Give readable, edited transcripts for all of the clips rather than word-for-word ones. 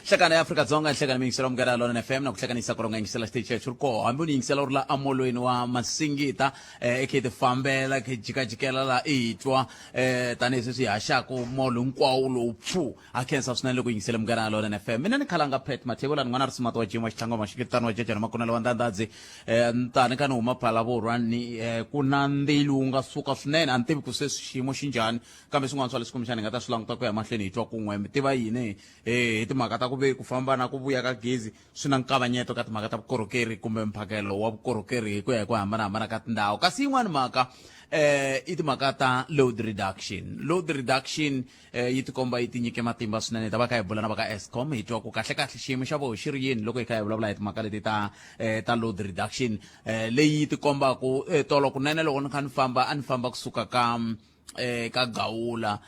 Nhlekani ya Afrika-Dzonga, nhlekani mi yingisela Munghana Lonene FM na ku hlekanisa ku ronga yingisela xitichi xexo ri koho. Hambi u ni yingisela u ri la amolweni wa Masingita, i kha i ti fambela, i kha i jikajikela la i twa tanihi sweswi hi haxaku molo hinkwawo lowu pfu. Ha khensa swinene loko yingisele Munghana Lonene FM. Mina ni khalanga Pat Mathebula, ni n'wana ri Simati wa Jim wa Xitlangoma Xikitani wa Jejana Makunela wa Ndandadzi. Ni ta ni kha ni huma Phalaborwa ni ku na ndzilo wu nga suka swinene, a ni tivi ku se xiyimo xi njhani. Kambe swin'wana swa leswi kumbexana hi nga ta swi languta ku ya mahlweni hi twa kun'we mi tiva yini hi timhaka ta ku ve ku famba na ku vuya ka gezi swi na nkavanyeto ka timhaka ta vukorhokeri kumbe mphakelo wa vukorhokeri hi ku ya hi ku hambanahambana ka tindhawu. Kasi yin'wani mhaka i timhaka ta load reduction. Load reduction yi tikomba yi tinyike matimba swinene. Hi ta va kha hi bula na va ka Eskom hi twa ku kahlekahle xiyimo xa voho xi ri yini loko hi kha hi vulavula hi timhaka leti ta ta load reduction leyi yi tikombaku tolo kunene loko ni kha ni famba a ni famba kusuka ka ka Gawula,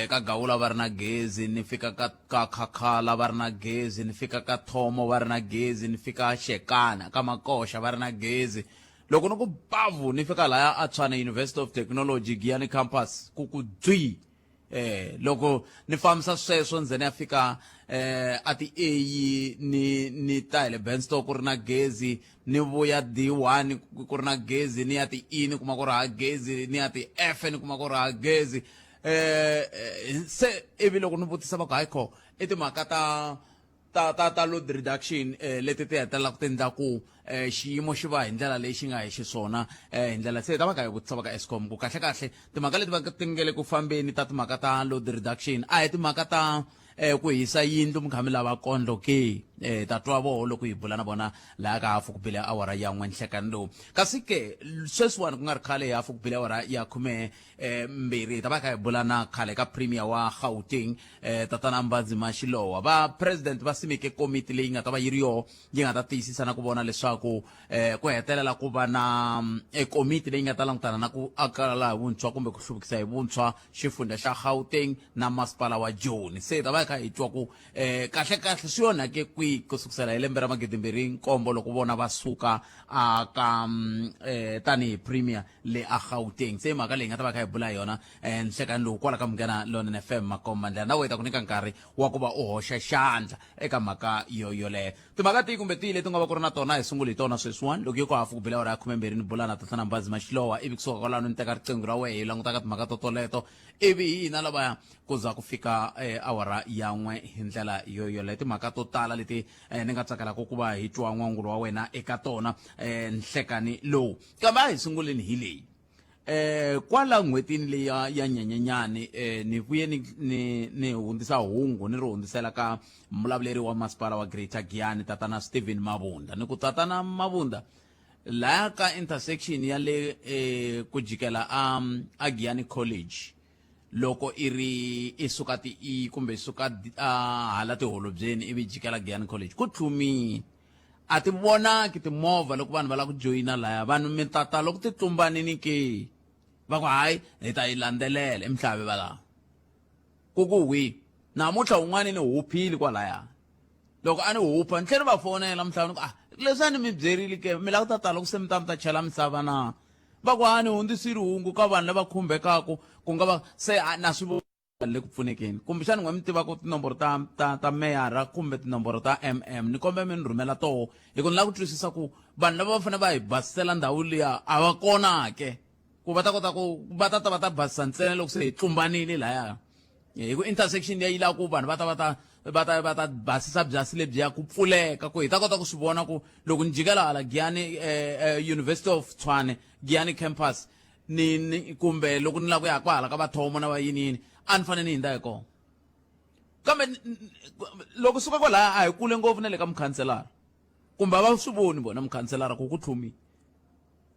ka Gawula va ri na gezi, ni fika ka ka Khakhala va ri na gezi, ni fika ka Thomo va ri na gezi, ni fika Xekana ka Makoxa va ri na gezi. Loko ni ku bavu ni fika laya a Tshwane University of Technology Giyani campus ku ku dzwi. Loko ni fambisa sweswo ndzeni ya fika a ti A ni ni ta hi le Benstock ku ri na gezi, ni vuya D1 ku ri na gezi, ni ya ti E ni kuma ku ri ha gezi, ni ya ti F ni kuma ku ri ha gezi. Se ivi loko ni vutisa va ku hayi kho i timhaka ta ta ta ta load reduction leti ti hetelelaka ti endla ku xiyimo xi va hi ndlela leyi xi nga hi xiswona hi ndlela se hi ta va kha hi vutisa va ka Eskom ku kahle kahle timhaka leti va ti nge le ku fambeni ta timhaka ta load reduction a hi timhaka ta ku hisa yindlu mi kha mi lava kondlo ke. Ta twa voho loko hi bula na vona laha ka hafu ku bile awara ya n'we nhlekani lowu. Kasi ke sweswiwani ku nga ri khale hi hafu ku bile awara ya khume mbirhi hi ta va kha hi bula na khale ka premier wa Gauteng tatana Mbhazima Shilowa. Va president va simeke komiti leyi nga ta va yi ri yoho yi nga ta tiyisisa na ku vona leswaku ku hetelela ku va na komiti leyi nga ta langutana na ku akala hi vuntshwa kumbe ku hluvukisa hi vuntshwa xifundza xa Gauteng na masipala wa Joni. Se hi ta va hi kha hi twa ku kahle kahle swi onhake kwihi ku sukusela hi lembe ra 2007 loko vona va suka a ka tanihi premier le a Gauteng. Se mhaka leyi nga ta va kha hi bula yona nhlekani lowu kwala ka Munghana Lonene FM Makomba Ndlela na wena ta ku nyika nkarhi wa ku va u hoxa xandla eka mhaka yo yoleyo. Timhaka tihi kumbe tihi leti nga va ku ri na tona hi sunguli hi tona sweswiwani loko yo ku hafu ku bile awara ya 12 ni bula na tatana Mbhazima Xilowa ivi kusuka kwalano ni teka riqingho ra wehe hi languta ka timhaka to toleto ivi hi hina lavaya ku za ku fika awara ya n'we hi ndlela yo yoleyo. Timhaka to tala leti ni nga tsakelaka ku va hi twa n'wangulo wa wena eka tona nhlekani lowu. Kambe a hi sunguleni hi leyi. Kwala n'hwetini leya ya Nyenyenyani ni vuye ni ni ni hundzisa hungu ni ri hundzisela ka mulavuleri wa masipala wa Greater Giyani tatana Steven Mabunda. Ni ku tatana Mabunda laya ka intersection ya le ku jikela a a Giyani College loko i ri i suka ti E kumbe i suka a hala tiholobyeni ivi jikela Giyani College ku tlumile. A ti vonaki timovha loko vanhu va lava ku joyina laya, vanhu mi ta ta loko ti tlumbanini ke, va ku hayi hi ta yi landzelela i mihlave va laha ku ku hwi. Namuntlha un'wana ni huphile kwalaya, loko a ni hupha ni tlhela ni va fonela mihlave ni ku ah leswi a ni mi byerile ke mi lava ku ta ta loko se mi ta mi ta chela misava na, va ku ha ni hundzisile hungu ka vanhu lava khumbekaku ku nga va se na swi le ku pfunekeni. Kumbexana n'we mi tivaka tinomboro ta ta ta meyara kumbe tinomboro ta MM ni kombela mi ni rhumela toho hi ku ni lava ku twisisa ku vanhu lava va fanele va hi basisela ndhawu liya a va kona ke ku va ta kota ku va ta ta va ta basisa ntsena loko se hi tlumbanile laya hi ku intersection leyi yi lava ku vanhu va ta va ta va ta va ta basisa byasi lebyiya ku pfuleka ku hi ta kota ku swi vona ku loko ni jikela hala Giyani University of Tshwane Giyani campus ni, ni kumbe loko ni lava ku ya kwahala ka vathomo na va yini yini a ni fanele ni hindza hi kona. Kambe loko suka kwalaya a hi kule ngopfu na le ka mukhanselara kumbe a va swi voni vona mukhanselara ku ku tlhumile.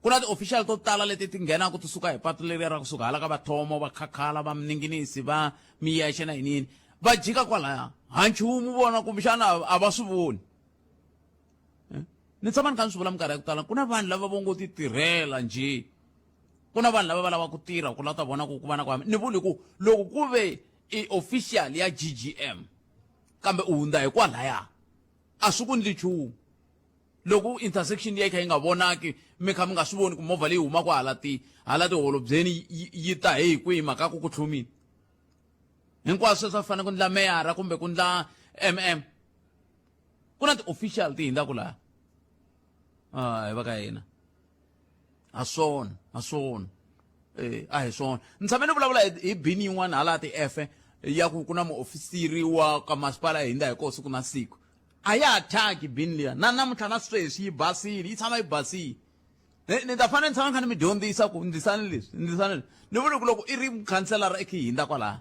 Ku na ti-official to tala leti ti nghenaka ti suka hi patu leriya ra kusuka hala ka vathomo va khakhala va mininginisi va miyexe na yini yini va jika kwalaya ha nchumu vona kumbexana a va swi voni. Ni tshama ni kha ni swi vula minkarhi ya ku tala ku na vanhu lava vo ngo ti tirhela njhe, ku na vanhu lava va lavaka ku tirha ku lava ta vona ku ku va na ku ni vuli ku loko ku ve i official ya G_G_M kambe u hundza hi kwalaya a swi ku ndli nchumu. Loko intersection liya yi kha yi nga vonaki mi kha mi nga swi voni ku movha leyi humaka hala ti hala tiholobyeni yi ta hi kwihi mhaka ku ku tlhumile. Hinkwaswo sweswo a fanele ku ndla meyara kumbe ku ndla mm. Ku na ti-official ti hindzaku laha. Ah, hi va ka hina. A swona, a swona. Eh, a hi swona. Ni tshame ni vulavula hi bini yin'wana hala ti-F ya ku ku na muofisiri wa ka masipala hi hindza hi koho siku na siku. A ya ha thyaki bini liya. Na namuntlha na sweswi yi basile, yi tshama yi basile. Ni ta fanele ni tshama ni kha ni mi dyondzisa ku ndlisani leswi, ndlisani leswi. Ni vule ku loko i ri mukhanselara i kha i hindza kwalaya.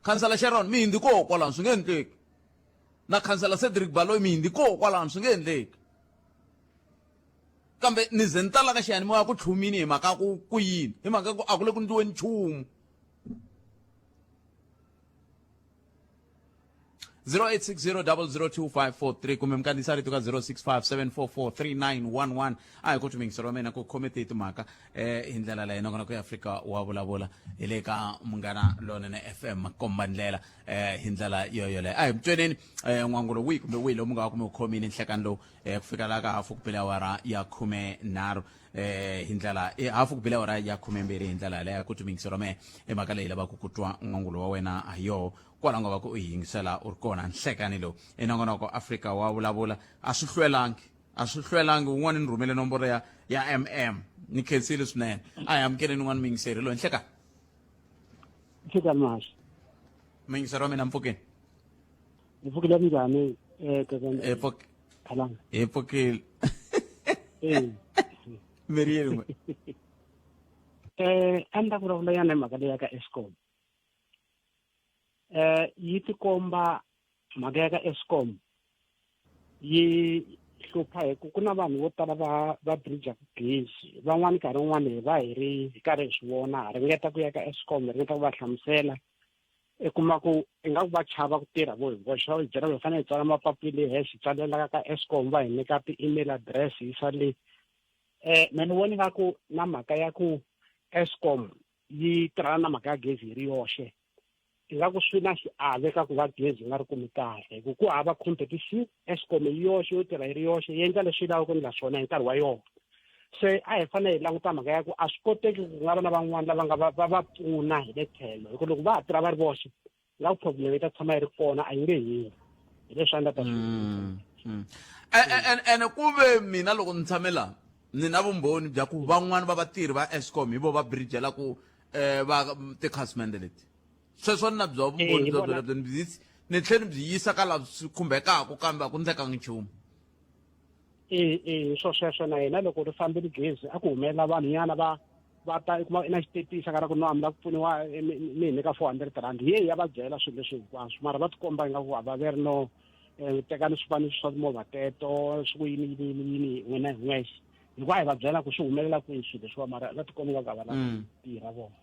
Khansela Sharon mi hindzi koho kwalano swi nge endleki. Na khansela Cedric Baloyi mi hindzi koho kwalano swi nge endleki. Kambe ni ze ni ta la ka xiyanimoya ku tlhumini hi mhaka ku ku yini? Hi mhaka ku a ku le ku ndliweni nchumu. 0860002543 kumbe mi kandziyisa rito ka 0657443911 a hi ku miyingiselo wa mina ku khome tihi timhaka hi ndlela leyi nakona ku ya Afrika wa vulavula hi le ka Munghana Lonene FM makomba ndlela hi ndlela yo yoleyo. A hi mutweneni n'wangulo wihi kumbe wihi lowu mi nga va kumbe u khomile nhlekani lowu ku fika laha ka hafu ku bile awara ya 13 hi ndlela hafu ku bile awara ya 12 hi ndlela yaleyo ku miyingiselo wa mehe i mhaka leyi lavaka ku twa n'wangulo wa wena ha yoho kwala nga va ku u yi yingisela u ri kona nhlekani lowu i nongonoko Afrika wa vulavula. A swi hlwelangi, a swi hlwelangi. Un'wana ni rhumele nomboro ya mm ni khensile swinene. A hi amukeleni un'wana muyingiseri loyi. Nhlekani. Nhlekani Mahaxi. Muyingiseri wa mina, mpfukeni. Hi pfukile njhani? Hi Khalanga. Hi pfukile. Mi ri yini n'we? A ni ta vulavula yana hi mhaka leyi ya ka Eskom. Yi tikomba mhaka ya ka Eskom yi hlupha hi ku ku na vanhu vo tala va va bridge-aka gezi. Van'wani nkarhi wun'wani hi va hi ri hi karhi hi swi vona, ha ringeta ku ya ka Eskom, hi ringeta ku va hlamusela. I kuma ku ingaku va chava ku tirha vo hi voxe, va hi byela ku hi fanele hi tsala mapapila hi hi tsalela ka Eskom, va hi nyika ti-email address hi yisa le. Me ni vona ingaku na mhaka ya ku Eskom yi tirhana na mhaka ya gezi yi ri yoxe, ingaku swi na xiave ka ku va gezi yi nga ri kumi kahle, hi ku ku hava competition. Eskom yi yoxe yo tirha yi ri yoxe, yi endla leswi yi lavaka ku endla swona hi nkarhi wa yona. Se a hi fanele hi languta mhaka ya ku a swi koteki ku nga va na van'wani lava nga va va pfuna hi le tlhelo, hi ku loko va ha tirha va ri voxe nga ku problem yi ta tshama yi ri kona, a yi nge heli. Hi leswi a ni ta swi Ene ku ve mina loko ni tshame laha ni na vumbhoni bya ku van'wani va vatirhi va Eskom hi vo va bridgela ku va tikhasimende leti. Sweswo ni na byo vumbhoni bya byona byo ni byi ni tlhela ni byi yisa ka laha swi khumbekaka, kambe a ku ndlekangi nchumu. Swo sweswo na yena loko ri fambile gezi a ku humelela vanhu nyana va va ta i kuma i na xitepisi ka ra ku no hambi la ku pfuniwa mi hi nyika 400 rand, ye ya va byela swilo leswi hinkwaswo, mara va tikomba ingaku a va ve ri no tekani swifaniso swa timovha teto swi ku yini yini yini yini n'wina hi n'wexe, hikuva a hi va byela ku swi humelela kwihi swilo leswiwa, mara va tikomba ingaku a va lava tirha vona.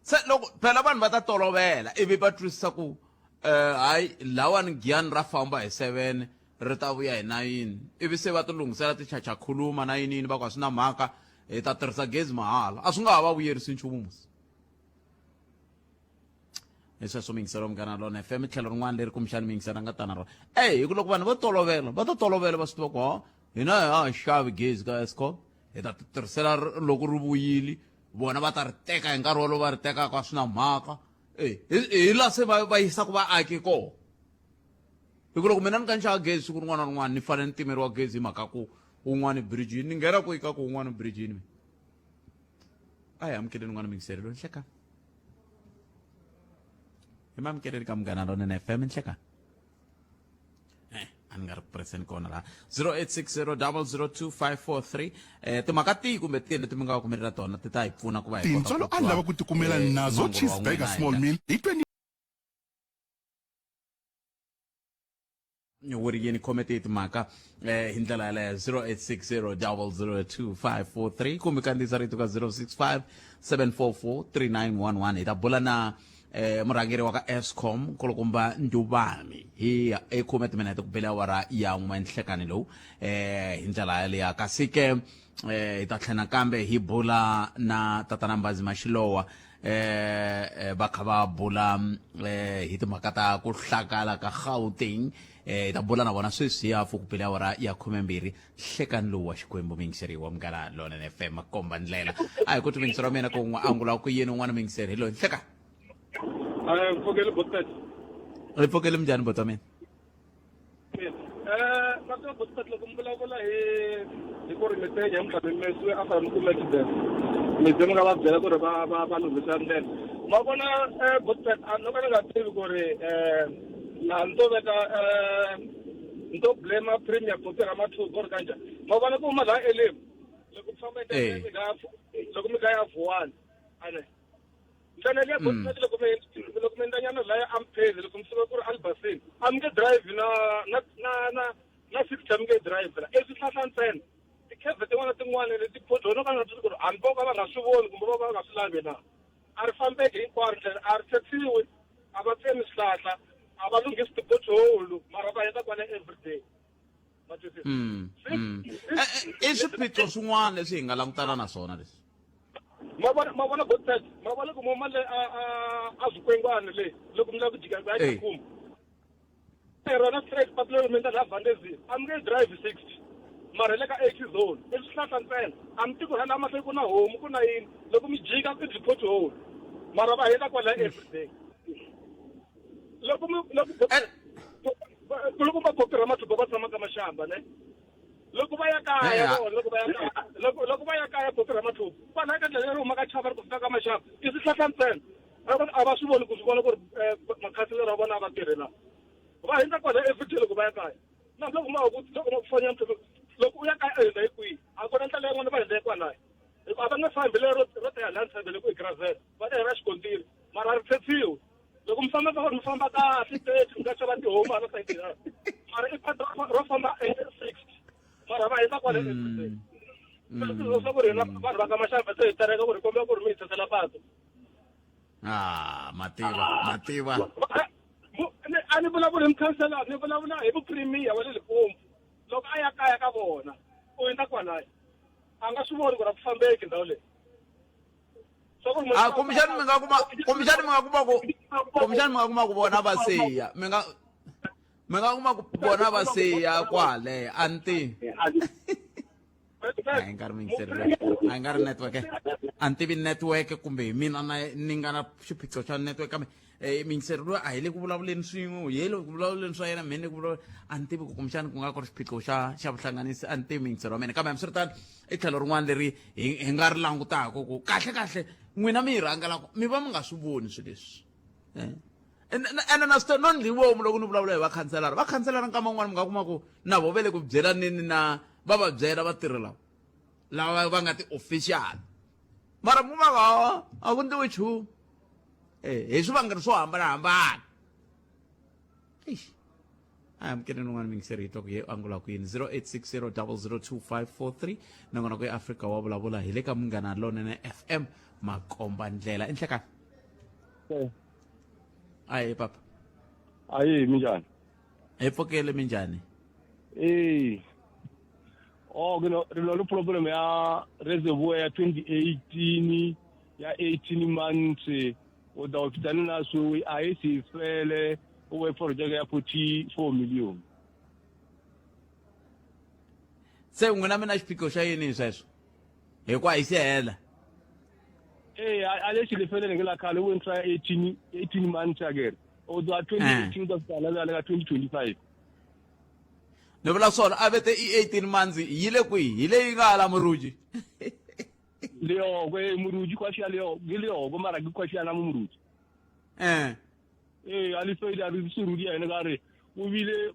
Se loko phela vanhu va ta tolovela ivi va twisisa ku hayi lawani giyani ra famba hi 7 ri ta vuya hi 9, ivi se va ti lunghisela tichacha khuluma na yini yini, va ku a swi na mhaka hi ta tirhisa gezi mahala, a swi nga ha va vuyerisi nchumu musi. Hi sweswo miyingiselo Munghana Lona FM, tlhelo rin'wana leri kumbexana miyingiselo a nga ta na rona e hi ku loko vanhu vo tolovela va ta tolovela va swi tiva ku ha hina hi ha xavi gezi ka Eskom, hi ta ti tirhisela loko ri vuyile, vona va ta ri teka hi nkarhi wolowo va ri tekaka, a swi na mhaka. E hi laha se va yisaka vaaki kona, hi ku loko mina ni ka ni xava gezi siku rin'wana na rin'wana ni fanele ni timeriwa gezi hi mhaka ku wun'wani bridge ni nghena kwihi ka ku wun'wani bridge yini. A hi amukeleni un'wana muyingiseri loyi. Nhlekani hi mamukeleni ka Munghana Lonene FM. Nhlekani. A ni nga ri ku preseni kona laha. 0860002543 timhaka tihi kumbe tihi leti mi nga va kumelela tona ti ta hi pfuna ku va hi kota Tintswalo ku a twa, lava ku tikumela nazo n'wangulo wa cheeseburger n'wina hi small ndlela. meal hi 20 Wu ri yini khome tihi timhaka hi ndlela yaleyo. 0860002543 kumbe kandziyisa rito ka 0657443911. Hi ta bula na murhangeri wa ka Eskom nkulukumba Ndubani hi hi khume timinete ku bele awara ya n'we nhlekani lowu hi ndlela yaleyo. Kasi ke hi ta tlhela nakambe hi bula na tatana Mbazi Mashilowa va kha va bula hi timhaka ta ku hlakala ka Gauteng. Hi ta bula na vona sweswi hi hafu ku bele awara ya 12 nhlekani lowu wa Xikwembu. Muyingiseri wa Munghana Lonene FM, makomba ndlela. A hi ku ti muyingiseri wa mina ku n'wi angula ku yini un'wana muyingiseri hi loyi. Nhlekani. Eh, pfukeli Botpet. Ri pfukeli minjhani bota mina? Eh, va Botpet loko mi vulavula hi hi ku ri mi tenya hi minkarhi mi suke a fana mi kuma accident. Mi ze mi nga va byela ku ri va va va lunghisa ndlela. Ma vona eh Botpet a no ka ni nga tivi ku ri eh laha ni to veka eh ni to blame Premier Poppy Ramathuba or kanjhani. Ma vona ku huma laha Elim loko ku famba Eh. mi nga loko mi nga ya Vuwani ane ndlela liya mm. loko mi loko mi endlanyana laya ampheni loko mi suka ku ri albasini a mi nge drive na na na na na 60 a mi nge drive la i swihlahla ntsena tikheve tin'wana na tin'wana leti phodho no ka nga ku ri hambi vo ka va nga swi voni kumbe vo ka va nga swi lavi na a ri fambeki hinkwaro ndlela a ri tshetshiwi a va tsemi swihlahla a va lunghisi tipothole mara va heta kwale everyday mm, mm. Eh, eh, i swiphiqo swin'wana leswi hi nga langutana na swona leswi ma vona ma vona godfred ma vona ku moma le a a a swikwengwana le loko mi lava ku jika ku ya Tshakhuma e rona straight patu leri mi endla laha Vandezini a mi nge drive 60 mara le ka 80 zone i swihlahla ntsena a mi tiku rhala mahlweni ku na homu ku na yini loko mi jika i byi-pothole mara va heta kwala everyday loko mi loko loko va phophi Ramathuba va tshama ka Mashamba ne loko va ya kaya vona loko va ya kaya loko loko va ya kaya phophi Ramathuba kwalaya ka ndlela leri humaka chava ri ku fika ka Mashamba i swihlahla ntsena a va swi voni ku swi vona ku ri eh, makhanselara wa vona a va tirhi la va hindza kwala everyday loko va ya kaya na loko ma ku loko ma ku fonya loko u ya kaya u hindza hi kwihi a ku na ndlela yin'wana va hindza hi kwalaya hikuva a va nge fambi lero ro ta ya laha ntshembele ku i gravel va ta hi ra xikontiri mara ri phetsiwe loko mi famba ka mi famba kahle 30 mi nga xava tihomu hala sayiti mara i patu ro famba 60 mara va hindza kwale everyday swa ku ri hina vanhu va ka maxava se hi tereka ku ri kombela ku ri mi hi tsesela patu ah mativa mativa a ni vulavuli hi mukhansela ni vulavula hi vuprimiya wa le Limpopo loko a ya kaya ka vona u hindza kwalaya a nga swi voni ku ri a ku fambeki ndhawu leyi a kumbexani mi nga kuma kumbexani mi nga kuma ku kumbexani mi nga kuma ku vona va siya mi nga mi nga kuma ku vona va siya kwale a ni tivi a yi nga ri muyingiseri a yi nga ri network a ni tivi network kumbe hi mina na ni nga na xiphiqo xa network kambe eh, muyingiseri loyi a hi le ku vulavuleni swin'we hi le ku vulavuleni swa yena mhe ni ku vulavula a ni tivi ku kumbexani ku nga ku ri xiphiqo xa xa vuhlanganisi a ni tivi muyingiseri wa mina kambe hambiswiritano i tlhelo rin'wana leri hi hi nga ri langutaka ku kahle kahle n'wina mi yi rhangelaka mi va mi nga swi voni swilo leswi eh. Ene na swi no ndlivomu loko ni vulavula hi vakhanselara vakhanselara nkama wun'wana mi nga kuma ku na vo ve le ku byelaneni na va va byela vatirhi lava lava va nga ti-official mara mi kuma va a ku ndliwi nchumu eh hi swivangelo swo hambanahambana eish a amukeleni un'wana mingiseri hi twa ku ye angula ku yini 0860002543 nakona ku eafrika wa vulavula hi le ka munghana lonene fm makomba ndlela i nhlekani ayi papa ayi minjhani hi pfukele minjhani ee oh ke no re na le problem ya reservoir ya 2018 ya 18 months o da ofitane na so a e se fele o we project ya 44 million se n'wina mi na xiphiqo xa yini hi sweswo hikuva hi se hela ee a le xi lefelele ke la khale o ntlha 18 18 months akere o tloha 2018 ka fika la le ka 2025 ni vula swona a vete i 18 months yi le kwihi hi leyi nga hala muruji leoko e muruji khwashiya leo ke leoko mara ke khwashiya na mo muruji eh ee a le fele a re serudi ya ene ka re o bile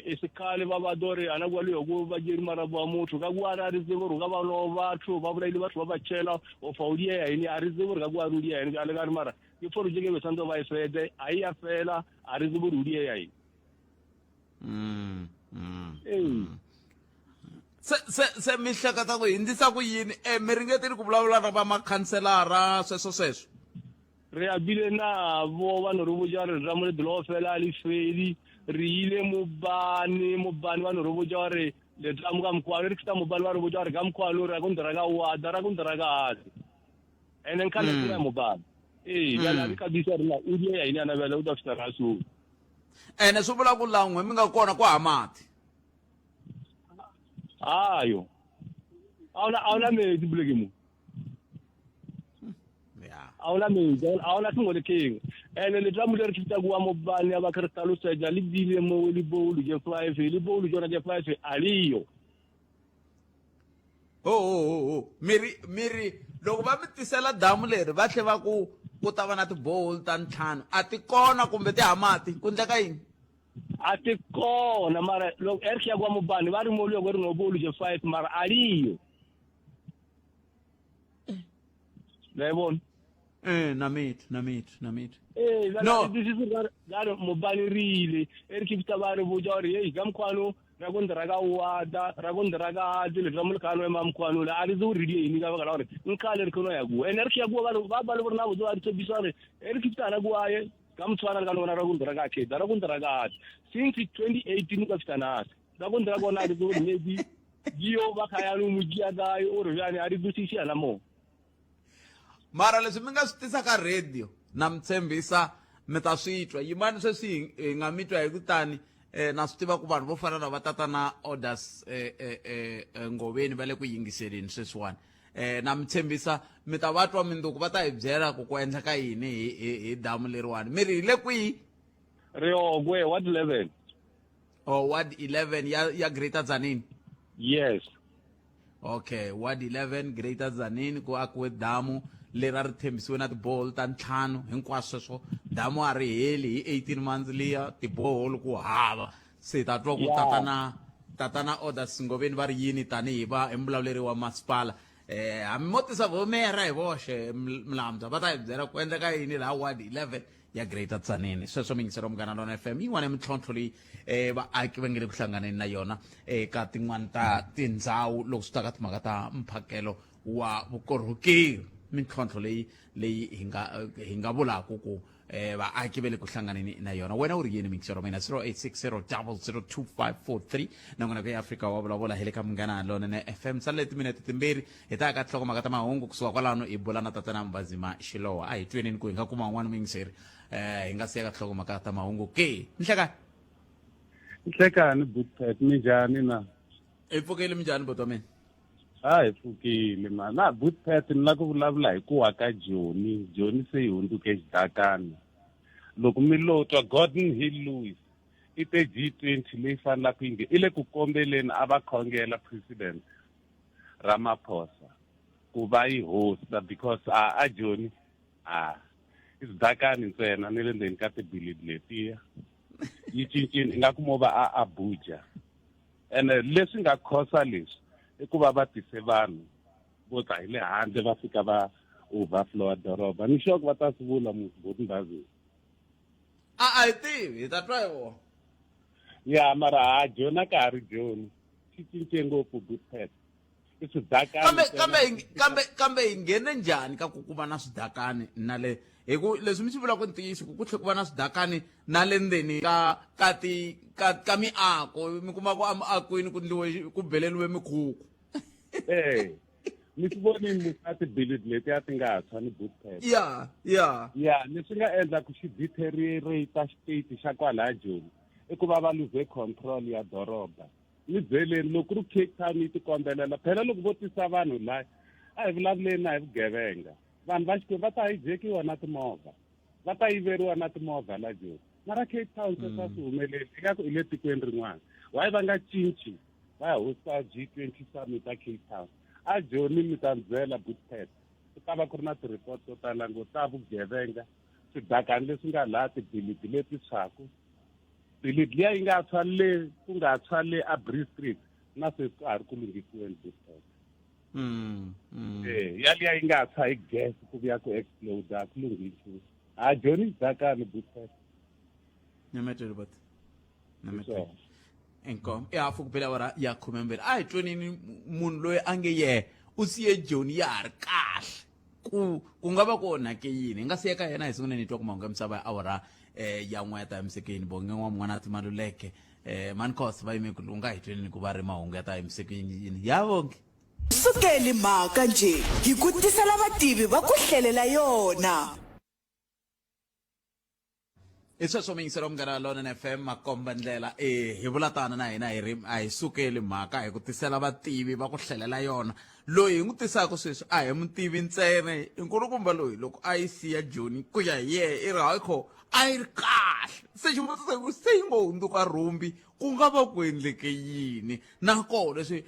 e sekhale ba ba dore ana kwa leoko ba jere marapo a motho ka kwa a re tsebe gore ka ba no batho ba bolaile batho ba ba tšhela o fa o die ya ene a re tsebe gore ka kwa re o die ya ene a le ka re mara ke forotse ke be santse ba e fete a e ya fela a re tsebe gore o die ya ene mm, mm, ee mm. Se se se mi hleketa ku hindzisa ku yini e mi ringetile ku vulavula na va makhanselara sweswo sweswo re a bile nabo ba no re botša gore ra mo le fela a le fedi re ile mobane mobane ba no re botša gore le tla mo ka mokgwa re fita mobane ba re botša gore ka mokgwa lo ra go ndra ka wa ra go ndra ka ase ene nka le tsela mobane ee bjale a re ka bisa rena o die ya ine ana bjale o tla fita ra so ene swi vula ku laha n'we mi nga kona ku ha mati ayo a ona metsi poleke mo ya A ona metsi, a ona sengwe le sengwe. Ene letamo le re fita kua mobane ya ba ke re hlalosetša le bile mo le boulu je 5 le boulu jona je 5 a leyo. Ho ho ho ho miri miri loko va mi tisela damu leri va tlhe va ku ku ta va na tiboholi ta ntlhanu a ti kona kumbe ti ha mati ku ndleka yini A ti kona mara loko eric ya kwa mobane ba re mo le go re no boulu je 5 mara a leyo. La e bona? Eh, na mithu na mithu na mithu Ee, No. bjale mobane re ile e re ke fita ba re botsa gore ei ka mokgwano ra ko ndra ka wata ra ko ndra ka ate le tla mo lekano ema mokgwano le a re tse o re di eng ka baka la gore nkgale re kgone ya kua ene re ke ya kua ba re- ba ba le borena botse ba re tshepisa gore e re ke fitana kua ye ka motshwana le ka lona ra ko ndra ka khetha ra ko ndra ka ate since 2018 ka fitana ate ra ko ndra kona a re tse gore maybe dio ba khayano mo dia kae o re bjane a re kwešišana mo mara leswi mi nga swi tisa ka radio na mi tshembisa mi ta swi twa yimani sweswi hi hi nga mi twa hi kutani eh, na swi tiva ku vanhu vo fana na va tatana orders eh, eh, eh, eh, ngoveni va le ku yingiseleni sweswiwani eh, na mi tshembisa mi ta va twa minduku va ta hi byela ku ku endleka yini hi, hi, hi damu leriwani mi ri hi le kwihi Riogwe ward 11 oh, ward 11 ya, ya Greater Tzaneen yes Okay, ward 11 Greater Tzaneen ku akiwe damu leri a ri tshembisiwe na tiboholo ta ntlhanu hinkwaswo sweswo damu a ri heli hi 18 months liya tiboholo ku hava se hi ta twa ku tatana tatana Order Singoveni va ri yini tanihi va hi muvulavuleri wa masipala eh hambi mo tisa vomera hi voxe Mlamza va ta hi byela ku endleka yini laha ward 11 ya Greater Tzaneen sweswo miyingiselo Munghana Lona FM yin'wana ya mintlhontlho leyi eh vaaki va nge le ku hlanganeni na yona eka tin'wana ta tindhawu loko swi ta ka timhaka ta mphakelo wa vukorhokeri mintlhontlho leyi leyi hi nga hi nga vulaka ku eh vaaki va le ku hlanganeni na yona wena u ri yini miyingiselo mina 0860002543 na n'wina ku ya Afrika wa vulavula hi le ka Munghana Lonene FM sale timinete timbirhi hi ta ya ka tinhlokomhaka ta mahungu kusuka kwalano hi bula na tatana Mbazima Xilowa a hi tweneni ku hi nga kuma un'wana muyingiseri eh hi nga siya ka tinhlokomhaka ta mahungu ke nhlekani Nhlekani Bootpet minjhani na hi pfukile minjhani buti wa mina a hi pfukile ma na Bootpet ni la ku vulavula hi ku wa ka Joni Joni se yi hundzuke xidakana loko mi lo twa Gordon Hill Lewis i te G20 leyi fanelaka yi nge i le ku kombeleni a va khongela president Ramaphosa ku va yi hosta because a a Joni a i swidakani ntsena ni le ndzeni ka tibilidi letiya yi cincile ingaku mo va a Abuja ene leswi nga khosa leswi i ku va va tise vanhu vo ta hi le handle va fika va overflowa doroba ni sure ku va ta swi vula musi a a hi tivi hi ta twa hi vona ya mara ha Joni a ka ha ri Joni xi cince ngopfu Bootpet i swidakani kambe kambe kambe kambe hi nghene njhani ka ku ku va na swidakani na le hi ku leswi mi swi vulaka ntiyiso ku ku tlhe ku va na swidakani na le ndzeni ka ka ti ka ka miako mi kuma ku emiakweni ku ndliwe ku beleliwe mikhukhu eh mi swi vonini musa tibilidi letiya ti nga tshwa ni bootpet ya ya ya leswi nga endla ku xi deteriorate xiteiti xa kwalaya Joni i ku va va luze control ya doroba ni byeleni loko ku ri Cape Town yi tikombelela phela loko vo tisa vanhu laya a hi vulavuleni na hi vugevenga vanhu va Xikwembu va ta hijekiwa na timovha va ta yiveriwa na timovha la Joni mara Cape Town sweswo a swi humeleli ingaku i le tikweni rin'wana why va nga cinci va ya hosta G20 summit a Cape Town a Joni mi ta ni byela Bootpet ku ta va ku ri na ti-report to tala ngopfu ta vugevenga swidakani leswi nga laha tibilidi leti tshwaku bilidi liya yi nga tshwa le ku nga tshwa le a Bree Street na sweswi ka ha ri ku lunghisiweni Bootpet eh yaliya yi nga tshwa hi gas ku vuya ku explode a ku lunghisiwi a Joni xidakani Bootpet Nyametelo but Nyametelo inkomu i hafu ku bela awara ya khumembirhi a hi twenini munhu loyi a nge yehe u siye Joni ya ha ri kahle ku ku nga va ku onhake yini hi nga siya ka yena hi sungule ni twa ku mahungu ya misava ya awara eh, ya n'we ya ta emisekeni bonge n'wa mun'wana timaluleke eh, mancos va yime ku lunga hi twenini ku va ri mahungu ya ta emisekeni yini ya vonge Sukeli mhaka njhe hi ku tisela vativi va ku hlelela yona. I sweswo miyingiselo Munghana Lonene FM makomba ndlela e hi vula tano na hina hi ri a hi sukeli mhaka hi ku tisela vativi va ku hlelela yona. Loyi hi n'wi tisaka sweswi a hi mutivi ntsena i nkulukumba loyi loko a yi siya Joni ku ya hi yehe i ri hayi kho a yi ri kahle se xivutiso ku se yi ngo hundzuka rhumbi ku nga va ku endleke yini nakona leswi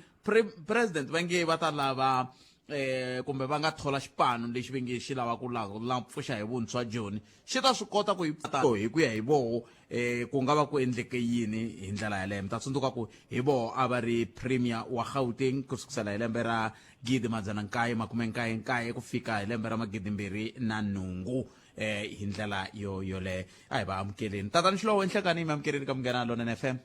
president va nge va ta lava eh kumbe va nga thola xipano lexi va nge xi lava ku la pfuxa hi vuntshwa Joni xi ta swi kota ku yi hi ku ya hi voho eh ku nga va ku endleke yini hi ndlela yaleyo. Mi ta tsundzuka ku hi voho a va ri premier wa Gauteng ku sukisela hi lembe ra 1999 ku fika hi lembe ra 2008 eh hi ndlela yo yoleyo. A hi va amukeleni tatani Xilowo, enhlekani mi amukeleni ka Munghana Lonene FM.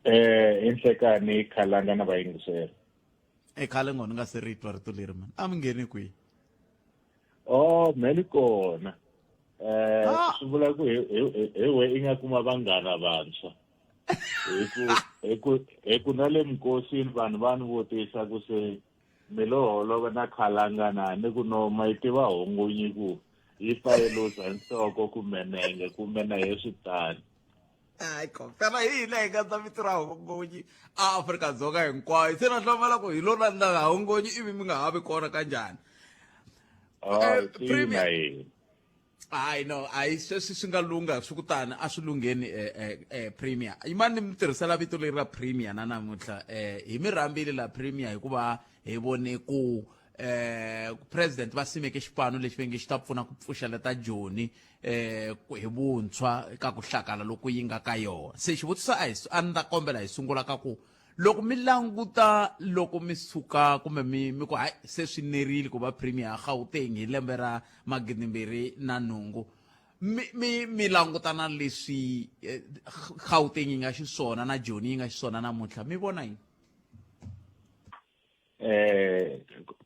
Enhlekani Khalanga na vayingiseri. E khale ngo ni nga se ri twa rito leri mani a mi ngheni kwihi? Oh, me ni kona. Swi vula ku hi we i nga kuma vanghana vantshwa. Hi ku hi ku hi ku na le minkosini vanhu va ni vutisa ku se mi lo holova na Khalanga na ni ku no ma yi tiva hongonyi ku yi pfa yi luza nhloko kumbe nenge kumbe na ye swi tani. Hayi ko phela hi hina hi nga ta vito ra hongonyi a Afrika-Dzonga hinkwayo se na hlamala ku hi lo landza hongonyi ivi mi nga ha vi kona kanjhani. Premier hayi no hayi sweswi swi nga lungha swi ku tani a swi lungheni eh, eh, premier yimani ni mi tirhisela vito leri ra premier na namuntlha hi mi rhambile la premier hikuva hi vone ku president va simeke xipano lexi va nge xi ta pfuna ku pfuxeleta Joni hi vuntshwa ka ku hlakala loku yi nga ka yona. Se xivutiso a hi a ni ta kombela hi sungula ka ku loko mi languta loko mi suka kumbe mi mi ku hayi se swi nerile ku va premier ya Gauteng hi lembe ra 2008 mi mi mi languta na leswi Gauteng yi nga xiswona na Joni yi nga xiswona namuntlha mi vona yini?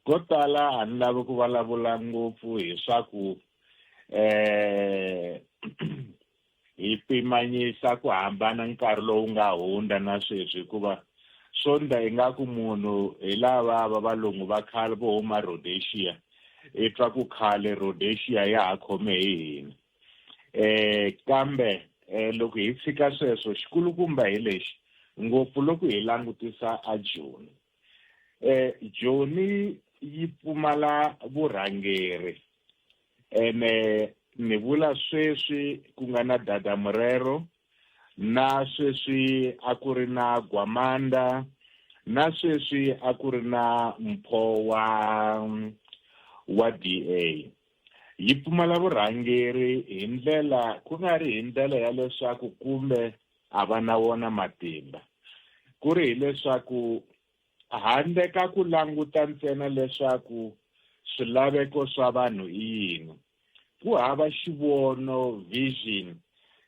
Ko tala a ni lavi ku vulavula ngopfu hi swa ku hi pimanyisa ku hambana nkarhi lowu nga hundza na sweswi, hikuva swo ndla ingaku munhu hi lava va valungu va khale vo huma Rhodesia, i twa ku khale Rhodesia ya ha khome hi hina. Kambe loko hi tshika sweswo, xikulukumba hi lexi ngopfu loko hi langutisa a Joni. Joni yi pfumala vurhangeri, ene ni vula sweswi ku nga na Dada Morero, na sweswi a ku ri na Gwamanda, na sweswi a ku ri na Mpho wa DA. Yi pfumala vurhangeri hi ndlela, ku nga ri hi ndlela ya leswaku kumbe a va na wona matimba, ku ri hileswaku handle ka ku languta ntsena leswaku swilaveko swa vanhu i yini, ku hava xivono, vision,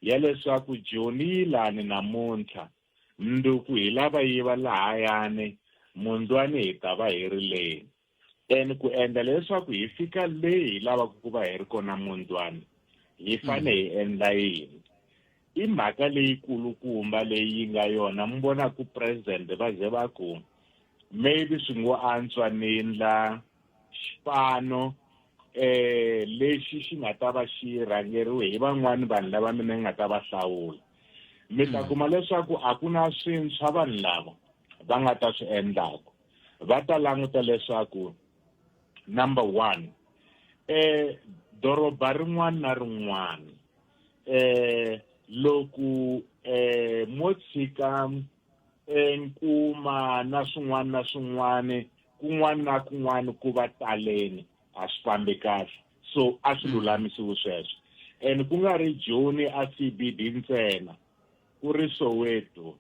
ya leswaku Joni yi lani namuntlha, mundzuku hi lava yi va lahayani, mundlwani hi ta va hi ri leni. And ku endla leswaku hi fika leyi hi lavaka ku va hi ri kona mundlwani, hi fane hi endla yini? I mhaka leyikulukumba leyi yi nga yona. Mi vona ku president va ze va ku maybe swi ngo antswa ni ndla xipano lexi xi nga ta va xi rhangeriwe hi van'wani vanhu lava mina ni nga ta va hlawula. Mi ta kuma leswaku a ku na swintshwa vanhu lava va nga ta swi endlaku. Va ta languta leswaku number 1 doroba rin'wana na rin'wana loko mo tshika nkuma na swin'wana na swin'wana kun'wana na kun'wana ku va taleni a swi fambi kahle, so a swi lulamisiwi sweswo. And ku nga ri Joni a CBD ntsena, ku ri Soweto,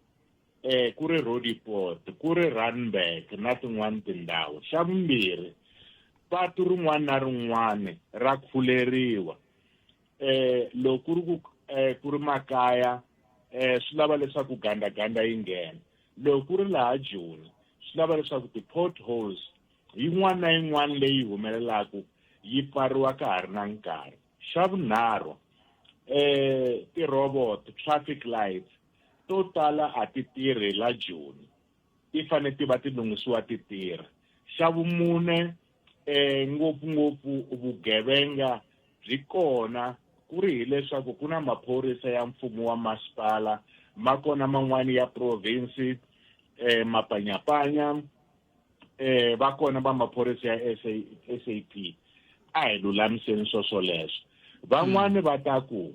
ku ri Roodepoort, ku ri Randburg na tin'wana tindhawu. Xa vumbirhi, patu rin'wana na rin'wana ra khuleriwa. Loko ku ri ku ku ri makaya swi lava leswaku gandaganda yi nghena. Loko ku ri laha Joni swi lava leswaku ti-potholes yin'wana na yin'wana leyi humelelaka yi pfariwa ka ha ri na nkarhi. Xa vunharhu, ti-robot, traffic lights to tala a ti tirhi la Joni, ti fanele ti va ti lunghisiwa ti tirha. Xa vumune, ngopfungopfu vugevenga byi kona. ku ri hileswaku ku na maphorisa ya mfumo wa masipala ma kona man'wani ya province eh mapanyapanya eh va kona va maphorisa ya SA, SAP a hi lulamiseni swo swoleswo van'wani va ta ku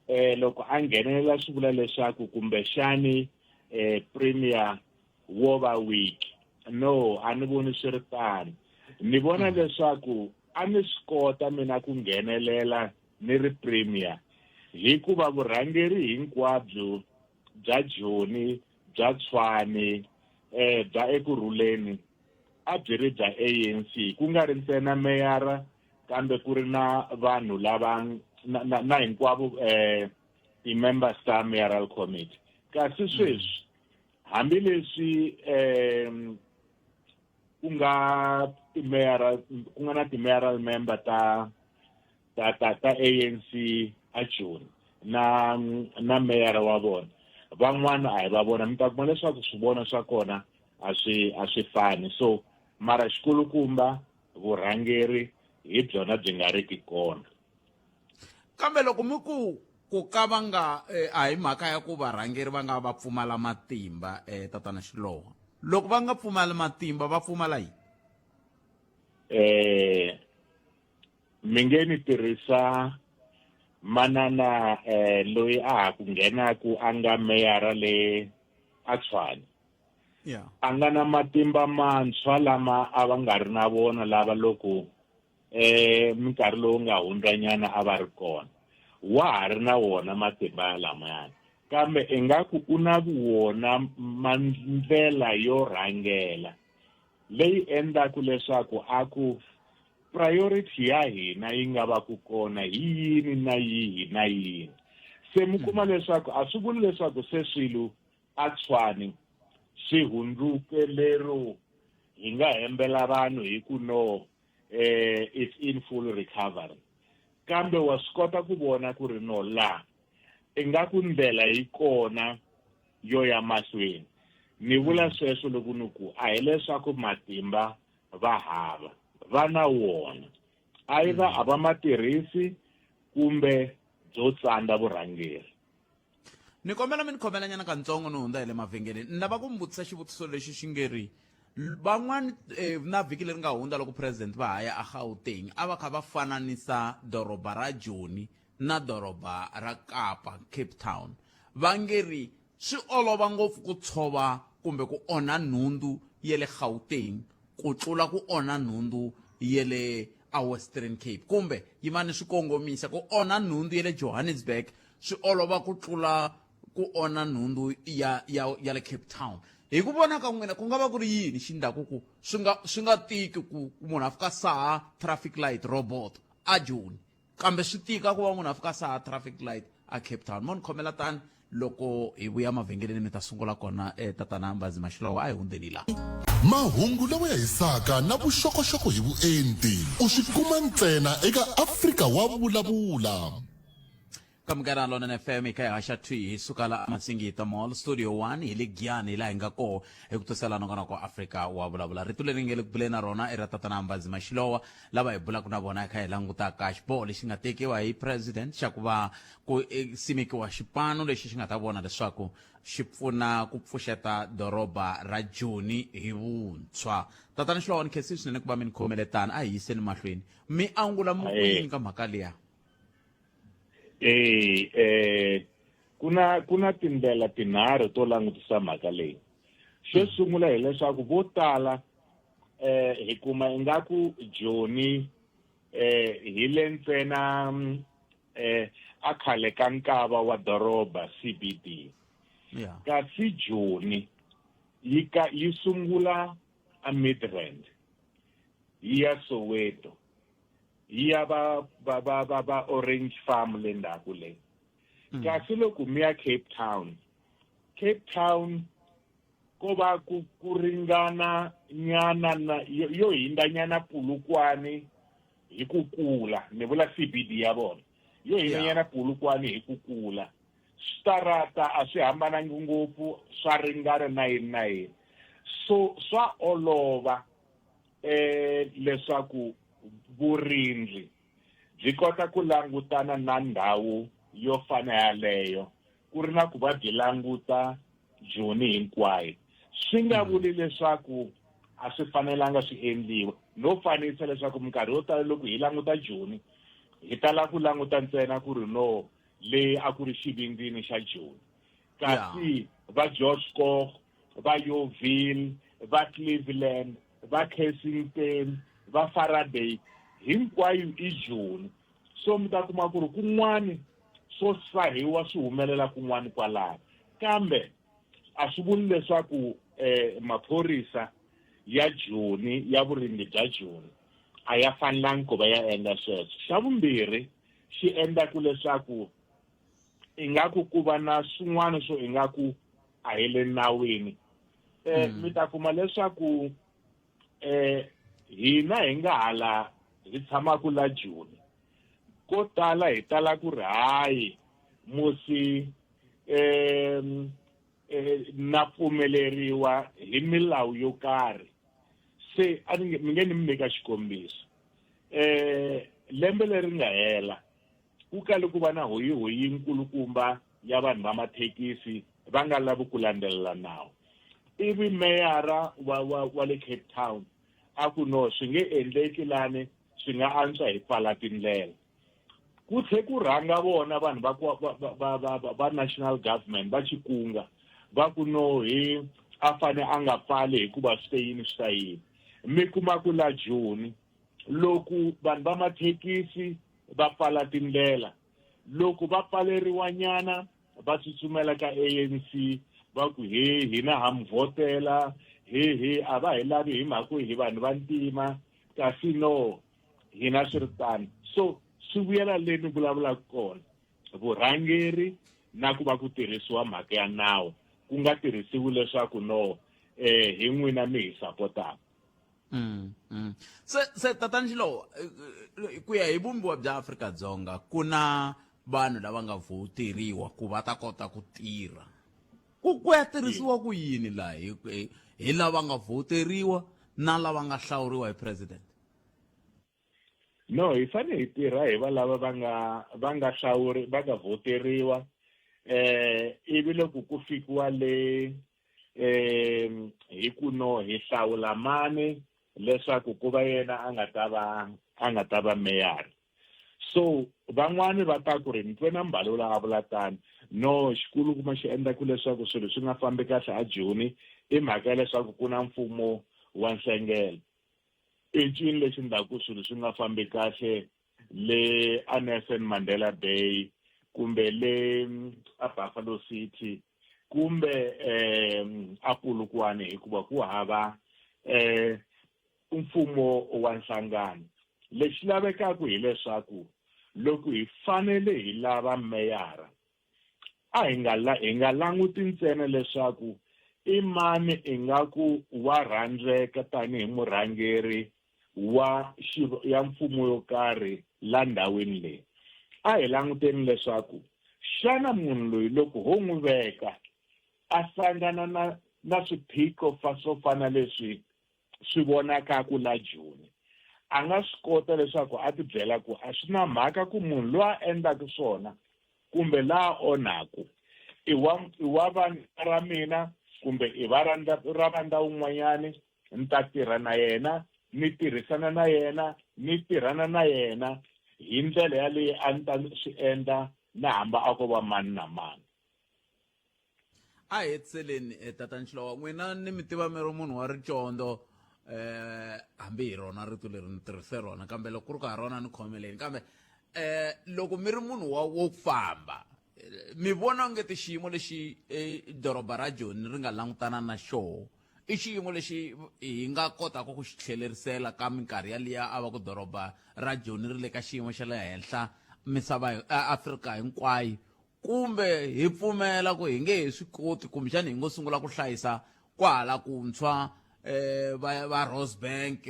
eh loko a nghenelela swi vula leswaku kumbexani eh premier wo va weak no a ni voni swi ri tano ni vona mm. leswaku a ni swi kota mina ku nghenelela ni ri premier hikuva vurhangeri hinkwabyo bya Joni bya Tshwane eh bya Ekurhuleni a byi ri bya ANC ku nga ri ntsena meyara kambe ku ri na vanhu lava na, na, na hinkwavo eh ti-members ta mayoral committee kasi sweswi hambileswi um ku nga ti-mayoral ku nga na ti-mayoral member ta ta ta ta ANC a Joni na na meyara wa vona van'wana a hi va vona mi ta kuma leswaku swivono swa kona a swi a swi fani so mara xikulukumba vurhangeri hi byona byi nga riki kona kambe loko mi ku ku ka va nga eh, a hi mhaka ya ku varhangeri va nga va pfumala matimba eh, tatana xilowa loko va nga pfumali matimba va pfumala yini eh mi nge ni tirhisa manana eh loyi a ha ku nghenaku a nga meyara le a Tshwane yeah. a nga na matimba mantshwa lama a va nga ri na vona lava loko eh minkarhi lowu nga hundzanyana a va ri kona wa ha ri na wona matimba lamayani kambe ingaku u na wona mandlela yo rhangela leyi endlaku leswaku a ku priority ya hina yi nga va ku kona hi yini na yihi na yini se mi kuma leswaku a swi vuli leswaku se swilo a Tshwane swi hundzuke lero hi nga hembela vanhu hi ku no eh it's in full recovery kambe wa swi kota ku vona ku ri no la ingaku ndlela yi kona yo ya mahlweni ni vula mm. sweswo loko ni ku a hileswaku matimba va hava va na wona either mm. a va ma tirhisi kumbe byo tsandza vurhangeri ni kombela mi ni khomelanyana katsongo ni hundza hi le mavhengeleni ni lava ku mi vutisa xivutiso lexi xi nge ri van'wani eh, na vhiki leri nga hundza loko president va ha ya egauteng a va kha va fananisa doroba ra joni na doroba ra kapa cape town va nge ri swi olova ngopfu ku tshova kumbe ku onha nhundzu ya le gauteng ku tlula ku onha nhundzu ya le a western cape kumbe yimani swi kongomisa ku onha nhundzu ya le johannesburg swi olova ku tlula ku onha nhundzu ya ya ya le cape town hi ku vona ka n'wina ku nga va ku ri yini xi ndhaku ku swi nga swi nga tiki ku munhu a fika saha traffic light robot a joni kambe swi tika ku va munhu a fika saha traffic light a cape town mo ni khomela tani loko hi vuya mavhengeleni mi ta sungula kona eh, tatana mbazi maxilowa a hi hundzeni la mahungu lawa ya hisaka na vuxokoxoko hi vuenti u swi kuma ntsena eka afrika wa vulavula Ka Munghana Lonene FM hi kha hi haxa thwi hi suka la Masingita Mall Studio 1 hi le Giyani hi laha hi nga koho hi ku tisela nongonoko wa Afrika wa vulavula rito leri nge le ku buleni na rona i ra tatana Mbazi Mashilowa lava hi bulaka na vona hi kha hi langutaka xiboho lexi nga tekiwa hi president xa ku va ku eh, simekiwa xipano lexi xi nga ta vona leswaku xi pfuna ku pfuxeta doroba ra Joni hi vuntshwa tatana Xilowa ni khensile swinene ku va mi ni khomele tano a hi yiseni mahlweni mi angula mu ku yini ka mhaka liya Eh eh ku na ku na tindlela tinharhu to langutisa mhaka leyi xo sungula hileswaku vo tala eh hi kuma ingaku Joni eh hi le ntsena eh a khale ka nkava wa doroba CBD yeah. kasi Joni yi ka yi sungula a Midrand yi ya Soweto yi ya va va va va va Orange Farm le ndzhaku le mm. kasi loko mi ya Cape Town Cape Town ko va ku ku ringana nyana na yo, yo hindza nyana Polokwane hi ku kula ni vula CBD ya vona yo hindza yeah. nyana Polokwane hi ku kula switarata a swi hambanangi ngopfu swa ringana na yini na yini so swa olova eh leswaku vurindzi byi kota ku langutana na ndhawu yo fana yaleyo ku ri na ku va byi languta Joni hinkwayo. Swi nga vuli leswaku a swi fanelanga swi endliwa. No fanisa leswaku minkarhi yo tala loko hi languta Joni hi tala ku languta ntsena ku ri no le a ku ri xivindzini xa Joni. Kasi va George Goch, va Yeoville, va Cleveland, va Kensington, va Faraday hinkwayo i Joni. So mi ta kuma ku ri kun'wani swo sahiwa swi humelela kun'wani kwalano. Kambe a swi vuli leswaku maphorisa ya Joni ya vurimi bya Joni a ya fanelangi ku va ya endla sweswo. Xa vumbirhi xi endlaku leswaku ingaku ku va na swin'wana swo ingaku a hi le nawini mi ta kuma leswaku hina hi nga hala hi tshamaka la Joni ko tala hi tala ku ri hayi musi na pfumeleriwa hi milawu yo karhi. Se a ni nge mi nge ni mi nyika xikombiso, lembe leri nga hela ku kale ku va na hoyihoyi nkulukumba ya vanhu va mathekisi va nga lavi ku landzelela nawu, ivi meyara wa le Cape Town a ku no swi nge endleki lani, swi nga antswa hi pfala tindlela. Ku tlhe ku rhanga vona vanhu va national government va xikunga va ku no hi a fane a nga pfali hikuva swi te yini swi ta yini. Mi kuma ku la Joni loko vanhu va mathekisi va pfala tindlela, loko va pfaleriwa nyana va tsutsumela ka ANC va ku he hina ha mi vhotela, he he a va hi lavi hi mhaka ku hi vanhu va ntima, kasi no hina swi ri tano. So swi vuyela le ni vulavulaka kona, vurhangeri na ku va ku tirhisiwa mhaka ya nawu, ku nga tirhisiwi leswaku no hi n'wina mi hi sapotaka. Se tatana Xilowo, ku ya hi vumbiwa bya Afrika-Dzonga ku na vanhu lava nga voteriwa ku va ta kota ku tirha. Ku ya tirhisiwa ku yini laha hi lava nga voteriwa na lava nga hlawuriwa hi president? No, hi fanele hi tirha hi va lava va nga va nga hlawuri va nga voteriwa, ivi loko ku fikiwa le hi ku no hi hlawula mani leswaku ku va yena a nga ta va a nga ta va meyara. So van'wani va ta ku ri ni twe na Mbalula a vula tano, no xikulukumba xi endlaku leswaku swilo swi nga fambi kahle a Joni i mhaka ya leswaku ku na mfumo wa nhlengelo. I ncini lexi endlaku swilo swi nga fambi kahle le a Nelson Mandela Bay kumbe le a Buffalo City kumbe a Polokwane, hikuva ku hava mfumo wa nhlangano. Lexi lavekaka hileswaku loko hi fanele hi lava meyara, a hi nga hi nga languti ntsena leswaku i mani ingaku wa rhandzeka tanihi murhangeri wa ya mfumo yo karhi la ndhawini leyi. A hi languteni leswaku xana munhu loyi loko ho n'wi veka a hlangana na swiphiqo swo fana leswi swi vonakaka la Joni, a nga swi kota leswaku a ti byela ku a swi na mhaka ku munhu loyi a endlaka swona kumbe laha onhaku i wa vandla ra mina kumbe i va ra vandla wun'wanyani, ni ta tirha na yena, ni tirhisana na yena, ni tirhana na yena hi ndlela yaleyi a ni ta swi endla na hamba a ko va mani na mani. A hi hetiseleni tatana Xilowa, n'wina ni mi tiva mi ri munhu wa ricondo, hambi hi rona rito leri ni tirhise rona, kambe loko ku ri ku ha rona ni khomeleni, kambe loko mi ri munhu wa wo famba, mi vona onge ti xiyimo lexi doroba ra Joni ri nga langutana na xoho i xiyimo lexi hi nga kotaka ku xi tlhelerisela ka minkarhi yaliya a va ku doroba ra Joni ri le ka xiyimo xa le henhla misava Afrika hinkwayo, kumbe hi pfumela ku hi nge he swi koti, kumbexana hi ngo sungula ku hlayisa kwahala kuntshwa va Rosebank,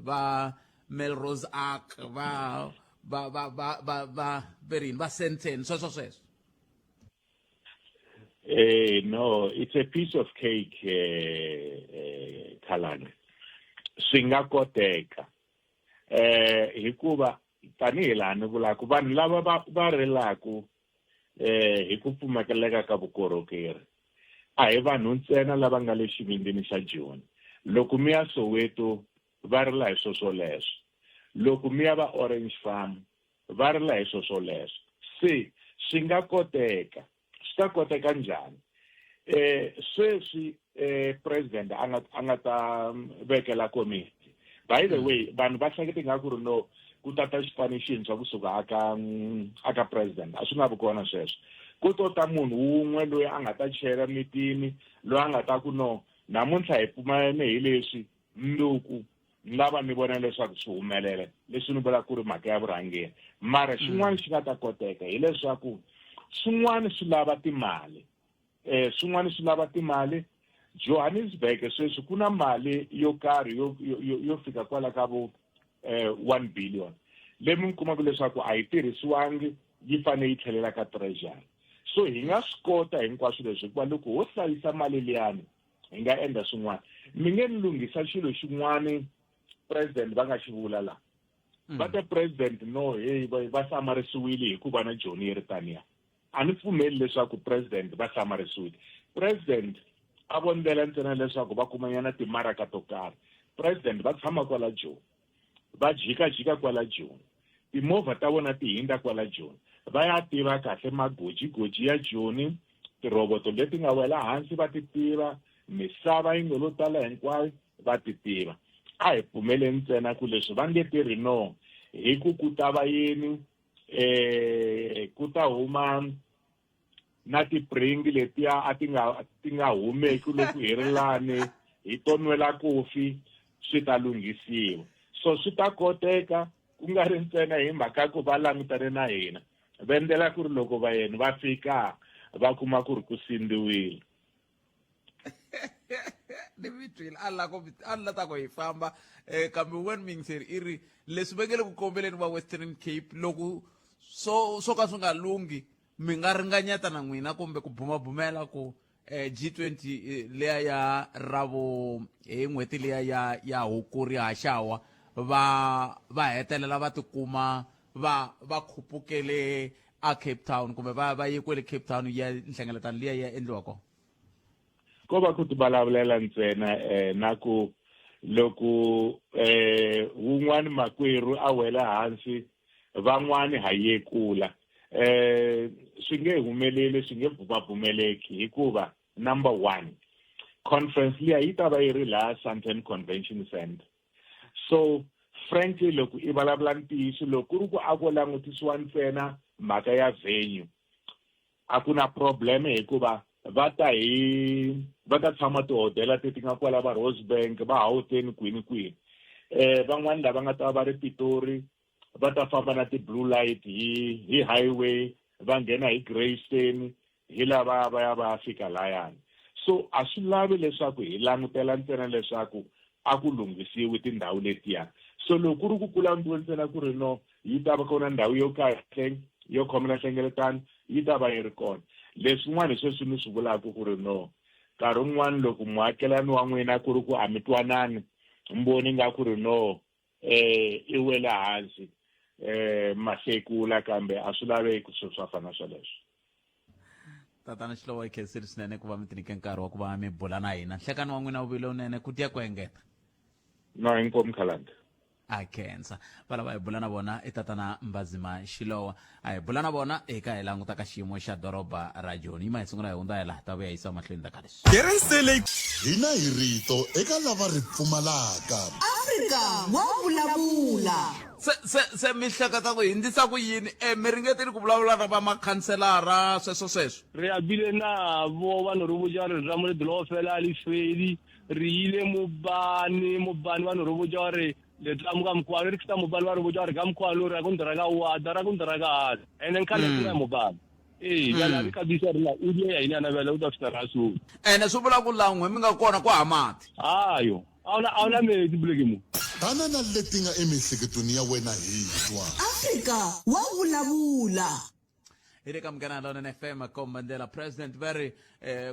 va Melrose Arch, va va va va va va verini va Sandton, sweswo sweswo? No, it's a piece of cake, Khalanga. Swi nga koteka. Hikuva tanihi laha ni vulaka vanhu lava va va rilaku eh hi ku pfumakeleka ka vukorhokeri a hi vanhu ntsena lava nga le xivindzini xa Joni loko mi ya Soweto va rila hi swo swoleswo loko mi ya va Orange Farm va rila hi swo swoleswo se swi nga koteka swi ta koteka njhani eh sweswi eh president a nga a nga ta vekela komiti by the way vanhu va hlekete nga ku ri no ku tata xipano xintshwa kusuka aka aka president a swi nga vi kona sweswo ku to ta munhu wun'we loyi a nga ta chela mitini loyi a nga ta ku no namuntlha hi pfumelane hi leswi mundzuku ni lava ni vona leswaku swi humelela leswi ni vulaka ku ri mhaka ya vurhangeri mara xin'wana xi nga ta koteka hileswaku swin'wana swi lava timali eh swin'wana swi lava timali Johannesburg sweswi ku na mali yo karhi yo yo yo fika kwala ka vo eh 1 billion leyi mi kumaka leswaku a yi tirhisiwangi yi fanele yi tlhelela ka treasury so hi nga swi kota hinkwaswo leswi hikuva loko ho hlayisa mali liyani hi nga endla swin'wana mi nge ni lunghisa xilo xin'wana president va nga xi vula la va te president no hey va hlamarisiwile hikuva na joni yi ri taniya a ni pfumeli leswaku president va hlamarisiwile president a vo ndlela ntsena leswaku va kumanyana timaraka to karhi president va tshama kwala joni va jikajika kwala joni timovha ta vona ti hindza kwala joni va ya tiva kahle magojigoji ya joni tirhoboto leti nga wela hansi va ti tiva misava yi nga lo tala hinkwayo va ti tiva a hi pfumeleni ntsena ku leswi va nge tirhi no hi ku ku ta va yini eh ku ta huma na tipringi letiya a ti nga ti nga humeki loko hi ri lani hi to nwela kofi swi ta lunghisiwa so swi ta koteka ku nga ri ntsena hi mhaka ku va langutane na hina va endlela ku ri loko vayeni va fika va kuma ku ri ku sindziwile ni mi twile a la ku a la ta ku hi famba um kambe wun'wani miyingiseri i ri leswi va nge le ku kombeleni va Western Cape loko swo swo ka swi nga lunghi mi nga ringanyeta na n'wina kumbe ku bumabumela ku eh, G20 leya ya ravo hi n'hweti liya ya ya Hukuri haxawa va va hetelela va tikuma va va khupukele a Cape Town kumbe va va ye kwele Cape Town ya nhlengeletano liya ya endliwa kona ko va ku ti vulavulela ntsena eh, na ku loko eh wun'wani makwerhu a wela hansi van'wani ha yekula eh swi nge humeleli swi nge bumabumeleki hikuva number one conference liya yi ta va yi ri laha Sandton Convention Center so frankly loko i vulavula ntiyiso loko ku ri ku a ko langutisiwa ntsena mhaka ya venue a ku na problem hikuva va ta hi va ta tshama tihodela leti nga kwala va Rosebank va Gauteng kwini kwini eh van'wani lava nga ta va ri Pitori va ta famba na ti-blue light hi hi highway va nghena hi Greystone hi lava va ya va ya fika layani so a swi lavi leswaku hi langutela ntsena leswaku a ku lunghisiwi tindhawu letiya so loko ku ri ku ku langutiwe ntsena ku ri no yi ta va kona ndhawu yo kahle yo khomela nhlengeletano yi ta va yi ri kona leswin'wana hi sweswi ni swi vulaka ku ri no nkarhi wun'wani loko muakelani wa n'wina ku ri ku a mi twanani mboni nga ku ri no eh i wele hansi eh mahlekula kambe a swi laveki swilo swa fana swoleswo Tatana Xilowo hi khensile swinene ku va mi tinike nkarhi wa ku va mi bula na hina. Nhlekani wa n'wina wu vile wunene ku tiya ku engeta. No inkomu khalanga. A khensa. Va lava hi bula na vona i tatana Mbazima Xilowa. A hi bula na vona eka hi languta ka xiyimo xa doroba ra Joni. Yima hi sungula hi hundza hi laha ta vuya yisa mahlweni ta ka leswi. Hina hi rito eka lava ri pfumalaka. Afrika wa vulavula. Se se se mi hleketa ku hindzisa ku yini? E mi ringetile ku vulavula na va makhanselara sweswo sweswo? Re a bile nabo ba no re botša gore letamo le dilo fela le fedi re ile mobane mobane ba no re botša gore letamo ka mokgwa re fita mobane ba re botša gore ka mokgwa lo ra go ndra ka wa ra go ndra ka ene nkhale mm. mobane ee bjale a re kabisa rena o die ya ine ana bjale o tla fita ra so ene swi vula ku la n'we mi nga kona ku ha mati ayo a wuna a wuna metsi buleke mo Tana na leti nga emiehleketweni ya wena hi twa. Afrika wa vulavula. Hi le ka Munghana Lonene FM komba ndlela president va ri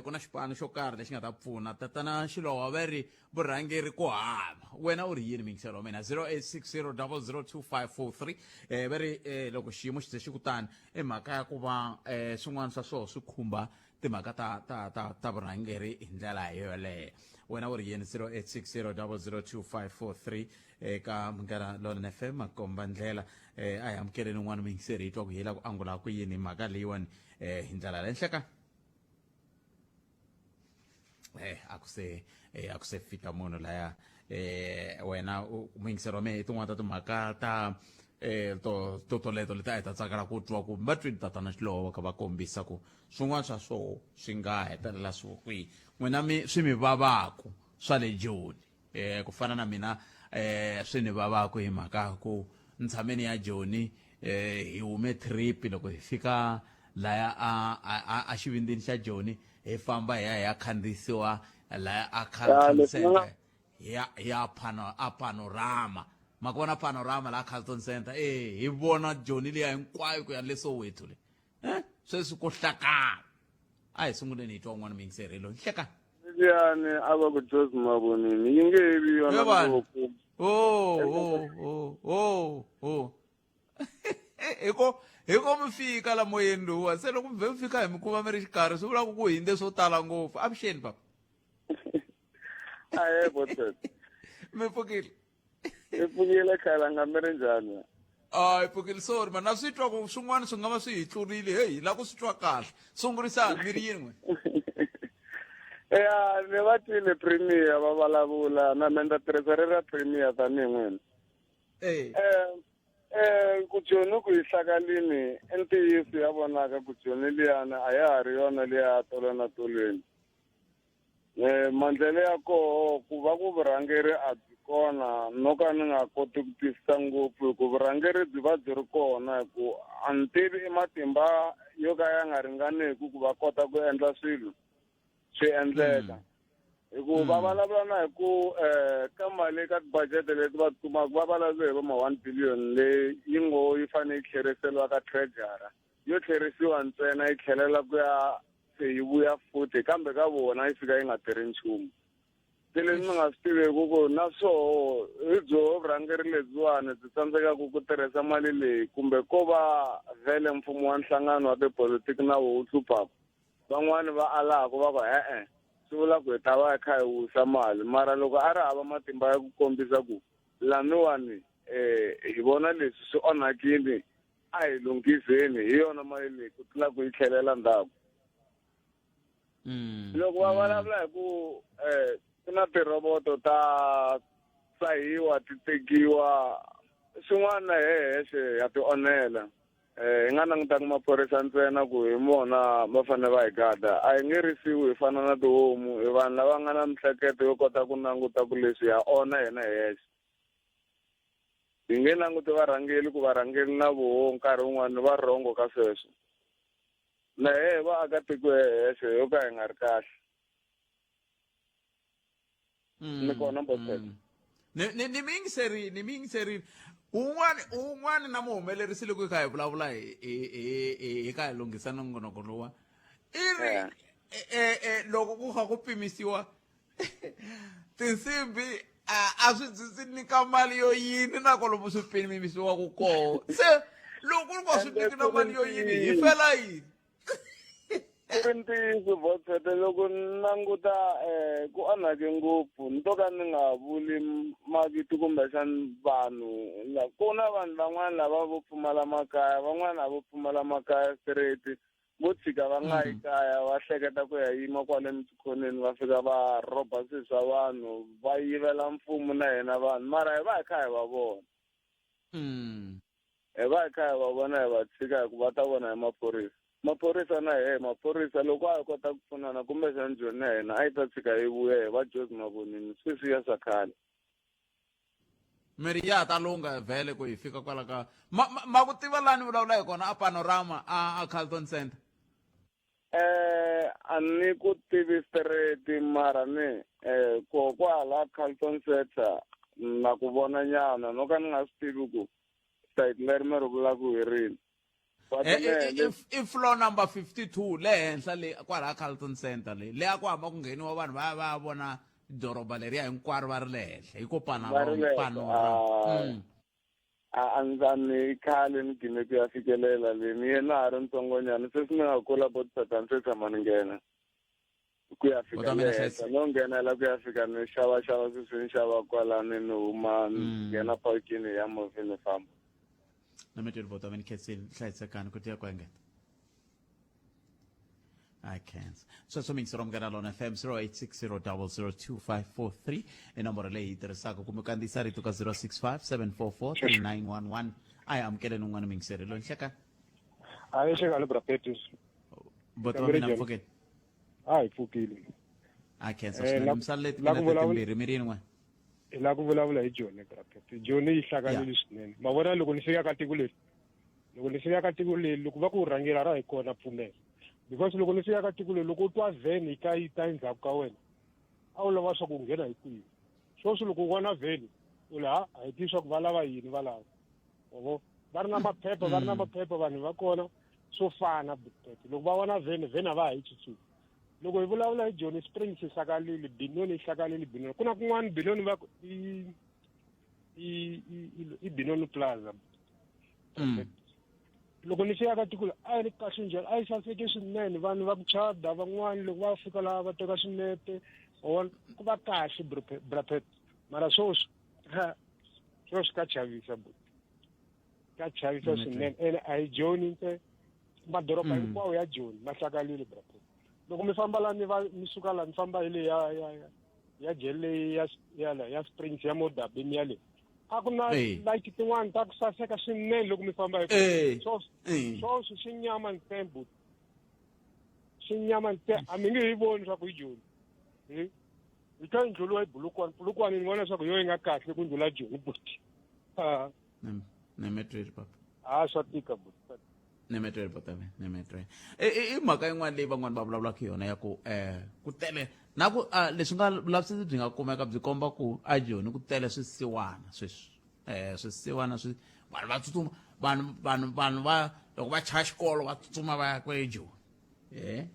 ku na xipano xo karhi lexi nga ta pfuna tatana Xilowa va ri vurhangeri ku hava. Wena u ri yini miyingiselo wa mina 0860002543 va ri loko xiyimo xi ze xi ku tani i mhaka ya ku va swin'wana swa swona swi khumba timhaka ta ta ta ta vurhangeri hi ndlela yoleyo. Wena u ri yini 0860002543 eka Munghana Lonene FM makomba ndlela a hi amukeleni un'wana muyingiseri hi twa ku hi la ku angula ku yini hi mhaka leyiwani hi ndlela leyi nhleka a ku se a ku se fika munhu laya wena muyingiseri wa mehe i tin'wana ta timhaka ta to to toleto leti a hi ta tsakela ku twa ku va twini tatana Xilowo va kha va kombisa ku swin'wana swa swoho swi nga hetelela swi kwihi n'wina mi swi mi vavaku swa le Joni ku fana na mina swi ni vavaku hi mhaka ku ntshameni ya Joni hi hume trip loko hi fika laya a xivindzini xa Joni hi famba hi ya hi ya khandziyisiwa laya a Carlton Center hi ya hi ya pano a panorama ma ku vona panorama laha Carlton Center hi vona Joni liya hinkwayo ku ya le Soweto le sweswi ku hlakala a hi sunguleni hi twa un'wana muyingiseri loyi hlekani liyani a va ku Jose Mavonini yi nge he vi yona ngopfu oh oh oh oh oh hiko hiko mi fika la moyeni lowuwa se loko mi vhe mi fika hi mikhuva mi ri xikarhi swi vula ku ku hinde swo tala ngopfu avuxeni papa ahe botet mi pfukile i pfukile khalanga mi ri njhani a hi pfukile sorry man na swi twa ku swin'wana swi nga va swi hi tlurile heyi hi lava ku swi twa kahle sungurisani mi ri yini n'we ya ni va twile premier va vulavula na me ni ta tirhisa ri ra premier tanihi n'wina ku joni ku yi hlakalini i ntiyiso ya vonaka ku joni liyana a ya ha ri yona liya tolo na tolweni Mandlele ya koho ku va ku vurhangeri a byi kona no ka ni nga koti ku twisisa ngopfu hi ku vurhangeri byi va byi ri kona hi ku a ni tivi i matimba yo ka ya nga ringaniku ku va kota ku endla swilo swi endleka hi ku va vulavula na hi ku ka mali ka ti-budget leti va ti kumaka va vulavule hi va ma 1 billion leyi yi ngo yi fanele yi tlheriseriwa ka treasurer yo tlherisiwa ntsena yi tlhelela ku ya se yi vuya futhi kambe ka vona yi fika yi nga tirhi nchumu se leswi ni nga swi tiveki ku na swoho hi byoho vurhangeri lebyiwani byi tsandzekaku ku tirhisa mali leyi kumbe ko va vhele mfumo wa nhlangano wa tipolitiki na wo wu hluphaku van'wani va alaku va ku e-e swi vula ku hi ta va hi kha hi wisa mali mara loko a ri hava matimba ya ku kombisa ku laniwani hi vona leswi swi onhakile a hi lunghiseni hi yona mali leyi ku tlula ku yi tlhelela ndzhaku loko va vulavula hi ku ku na tirhoboto ta sahiwa ti tekiwa swin'wana he hexe ya ti onhela hi nga langutanga maphorisa ntsena ku hi mona va fanele va hi gada a hi nge risiwi hi fana na tihomu hi vanhu lava nga na mihleketo yo kota ku languta ku leswi ha onha hina hi hexe hi nge languti varhangeli ku varhangeli na voho nkarhi wun'wani va rhongo ka sweswo na hehe vaakatiko hexe yo ka hi nga ri kahle ni kona mbosele ni ni mi yingiserile ni mi yingiserile un'wana un'wana na muhumelerisi loko hi kha hi vulavula hi hi hi hi kha hi lunghisa nongonoko lowa i ri loko ku kha ku pimisiwa tinsimbhi a swi byi swi nyika mali yo yini na kwalomu swi pimisiwaku koho se loko ku ri ku swi nyiki na mali yo yini hi fela yini ku ri ntiyiso botsete loko ni languta um ku onhake ngopfu ni to ka ni nga vuli mavito kumbexani vanhu ku na vanhu van'wana lava vo pfumala makaya van'wana a vo pfumala makaya straight vo tshika va nga yi kaya va hleketa ku ya yima kwale mitikhoneni va fika va rhoba swilo swa vanhu va yivela mfumo na hina vanhu mara hi va hi kha hi va vona hi va hi kha hi va vona hi va tshika hikuva va ta vona hi maphorisa maphorisa na hehe maphorisa loko a hi kota ku pfunana kumbexani joni na hina a yi ta tshika yi vuya hi va Jose Mavonini sweswiya swa khale mi ri ya ha ta lungha vhele ku hi fika kwala ka ma, ma, ma ku tiva lani vulavula hi kona a panorama a, a Carlton Center A ni ku tivi straight mara ni ko kwala Carlton Center na ku vona nyana no ka ni nga swi tivi ku sayiti leri mi ri vulaka hi rini. Eh, eh, eh, i floor number 52 le henhla le kwalaha Carlton Center le le a ku hamba ku ngheniwa vanhu va ya va ya vona doroba leriya hinkwaro va ri le henhla hi ko panora mm. A ni khale ni gime ku ya fikelela le ni ye na ha ri ntsongonyana sweswi ni nga kula bot satan se tshama ni nghena ku ya fika le henhla no nghenela ku ya fika ni xava xava sweswi ni xava kwalani ni huma ni mm. nghena parkini ya movha ni famba na mi tweli vota ni khensile hlayisekani ku tiya ku engeta I can't. Sweswo mi yingisela Munghana Lona FM 0860002543 i nomboro leyi yi tirhisaka kumbe kandziyisa rito ka 0657443911 a hi amukeleni un'wana muyingiseri loyi nhleka a yi hlekani brapetis boti wa mina mpfukeni a hi pfukile a khensa eh, swinene misala leti mina timbirhi mi ri yin'we hi lava ku vulavula hi joni brapet joni yi hlakanile swinene ma vona loko ni fika ka tiko leri loko ni fika ka tiko leri loko va ku rhangela ra hi kona pfumela because loko ni fika ka tiko leri loko u twa vheni yi ka yi ta endzhaku ka wena a wu lava swa ku nghena hi kwihi sweswi loko u vona vheni u la ha a hi tivi swa ku va lava yini va lava vo va ri na maphepha va ri na mm. maphepha vanhu va kona swo fana loko va vona vheni vheni a va ha yi tsutsumi loko hi vulavula hi joni springs yi hlakalile binoni yi hlakalile binoni ku na kun'wana binoni va ku i i i binoni plaza mm. loko ni fika ka tiko a yi ri kahle njhani a yi saseke swinene vanhu va ku chada van'wani loko va fika laha va teka swinepe or ku va kahle brapet mara sweswi sweswi ka chavisa buti ka chavisa swinene ene a hi joni ntsena madoroba mm. hinkwawo ya joni ma hlakalile brapet loko mi famba la mi va mi suka la mi famba hi le ya ya ya jele leyi ya ya la ya springs ya modabini ya le a ku na light tin'wani ta ku saseka swinene loko mi famba hi swoswi swi nyama ntsena buti swi nyama ntsena a mi nge yi voni swa ku yi joni hi hi twa yi ndlhuliwa hi bulukwana bulukwana ni vona leswaku yo yi nga kahle ku ndlhula joni buti nemetweli papa a swa tika buti nemetweli papa nemetweli i mhaka yin'wana leyi van'wana va vulavulaka hi yona ya ku um ku tele na ku leswi nga vulavisisi byi nga kumeka byi komba ku a joni ku tele swisiwana sweswi um swisiwana swi vanhu va tsutsuma vanhu vanhu vanhu va loko va chaya xikolo va tsutsuma va ya kwele joni e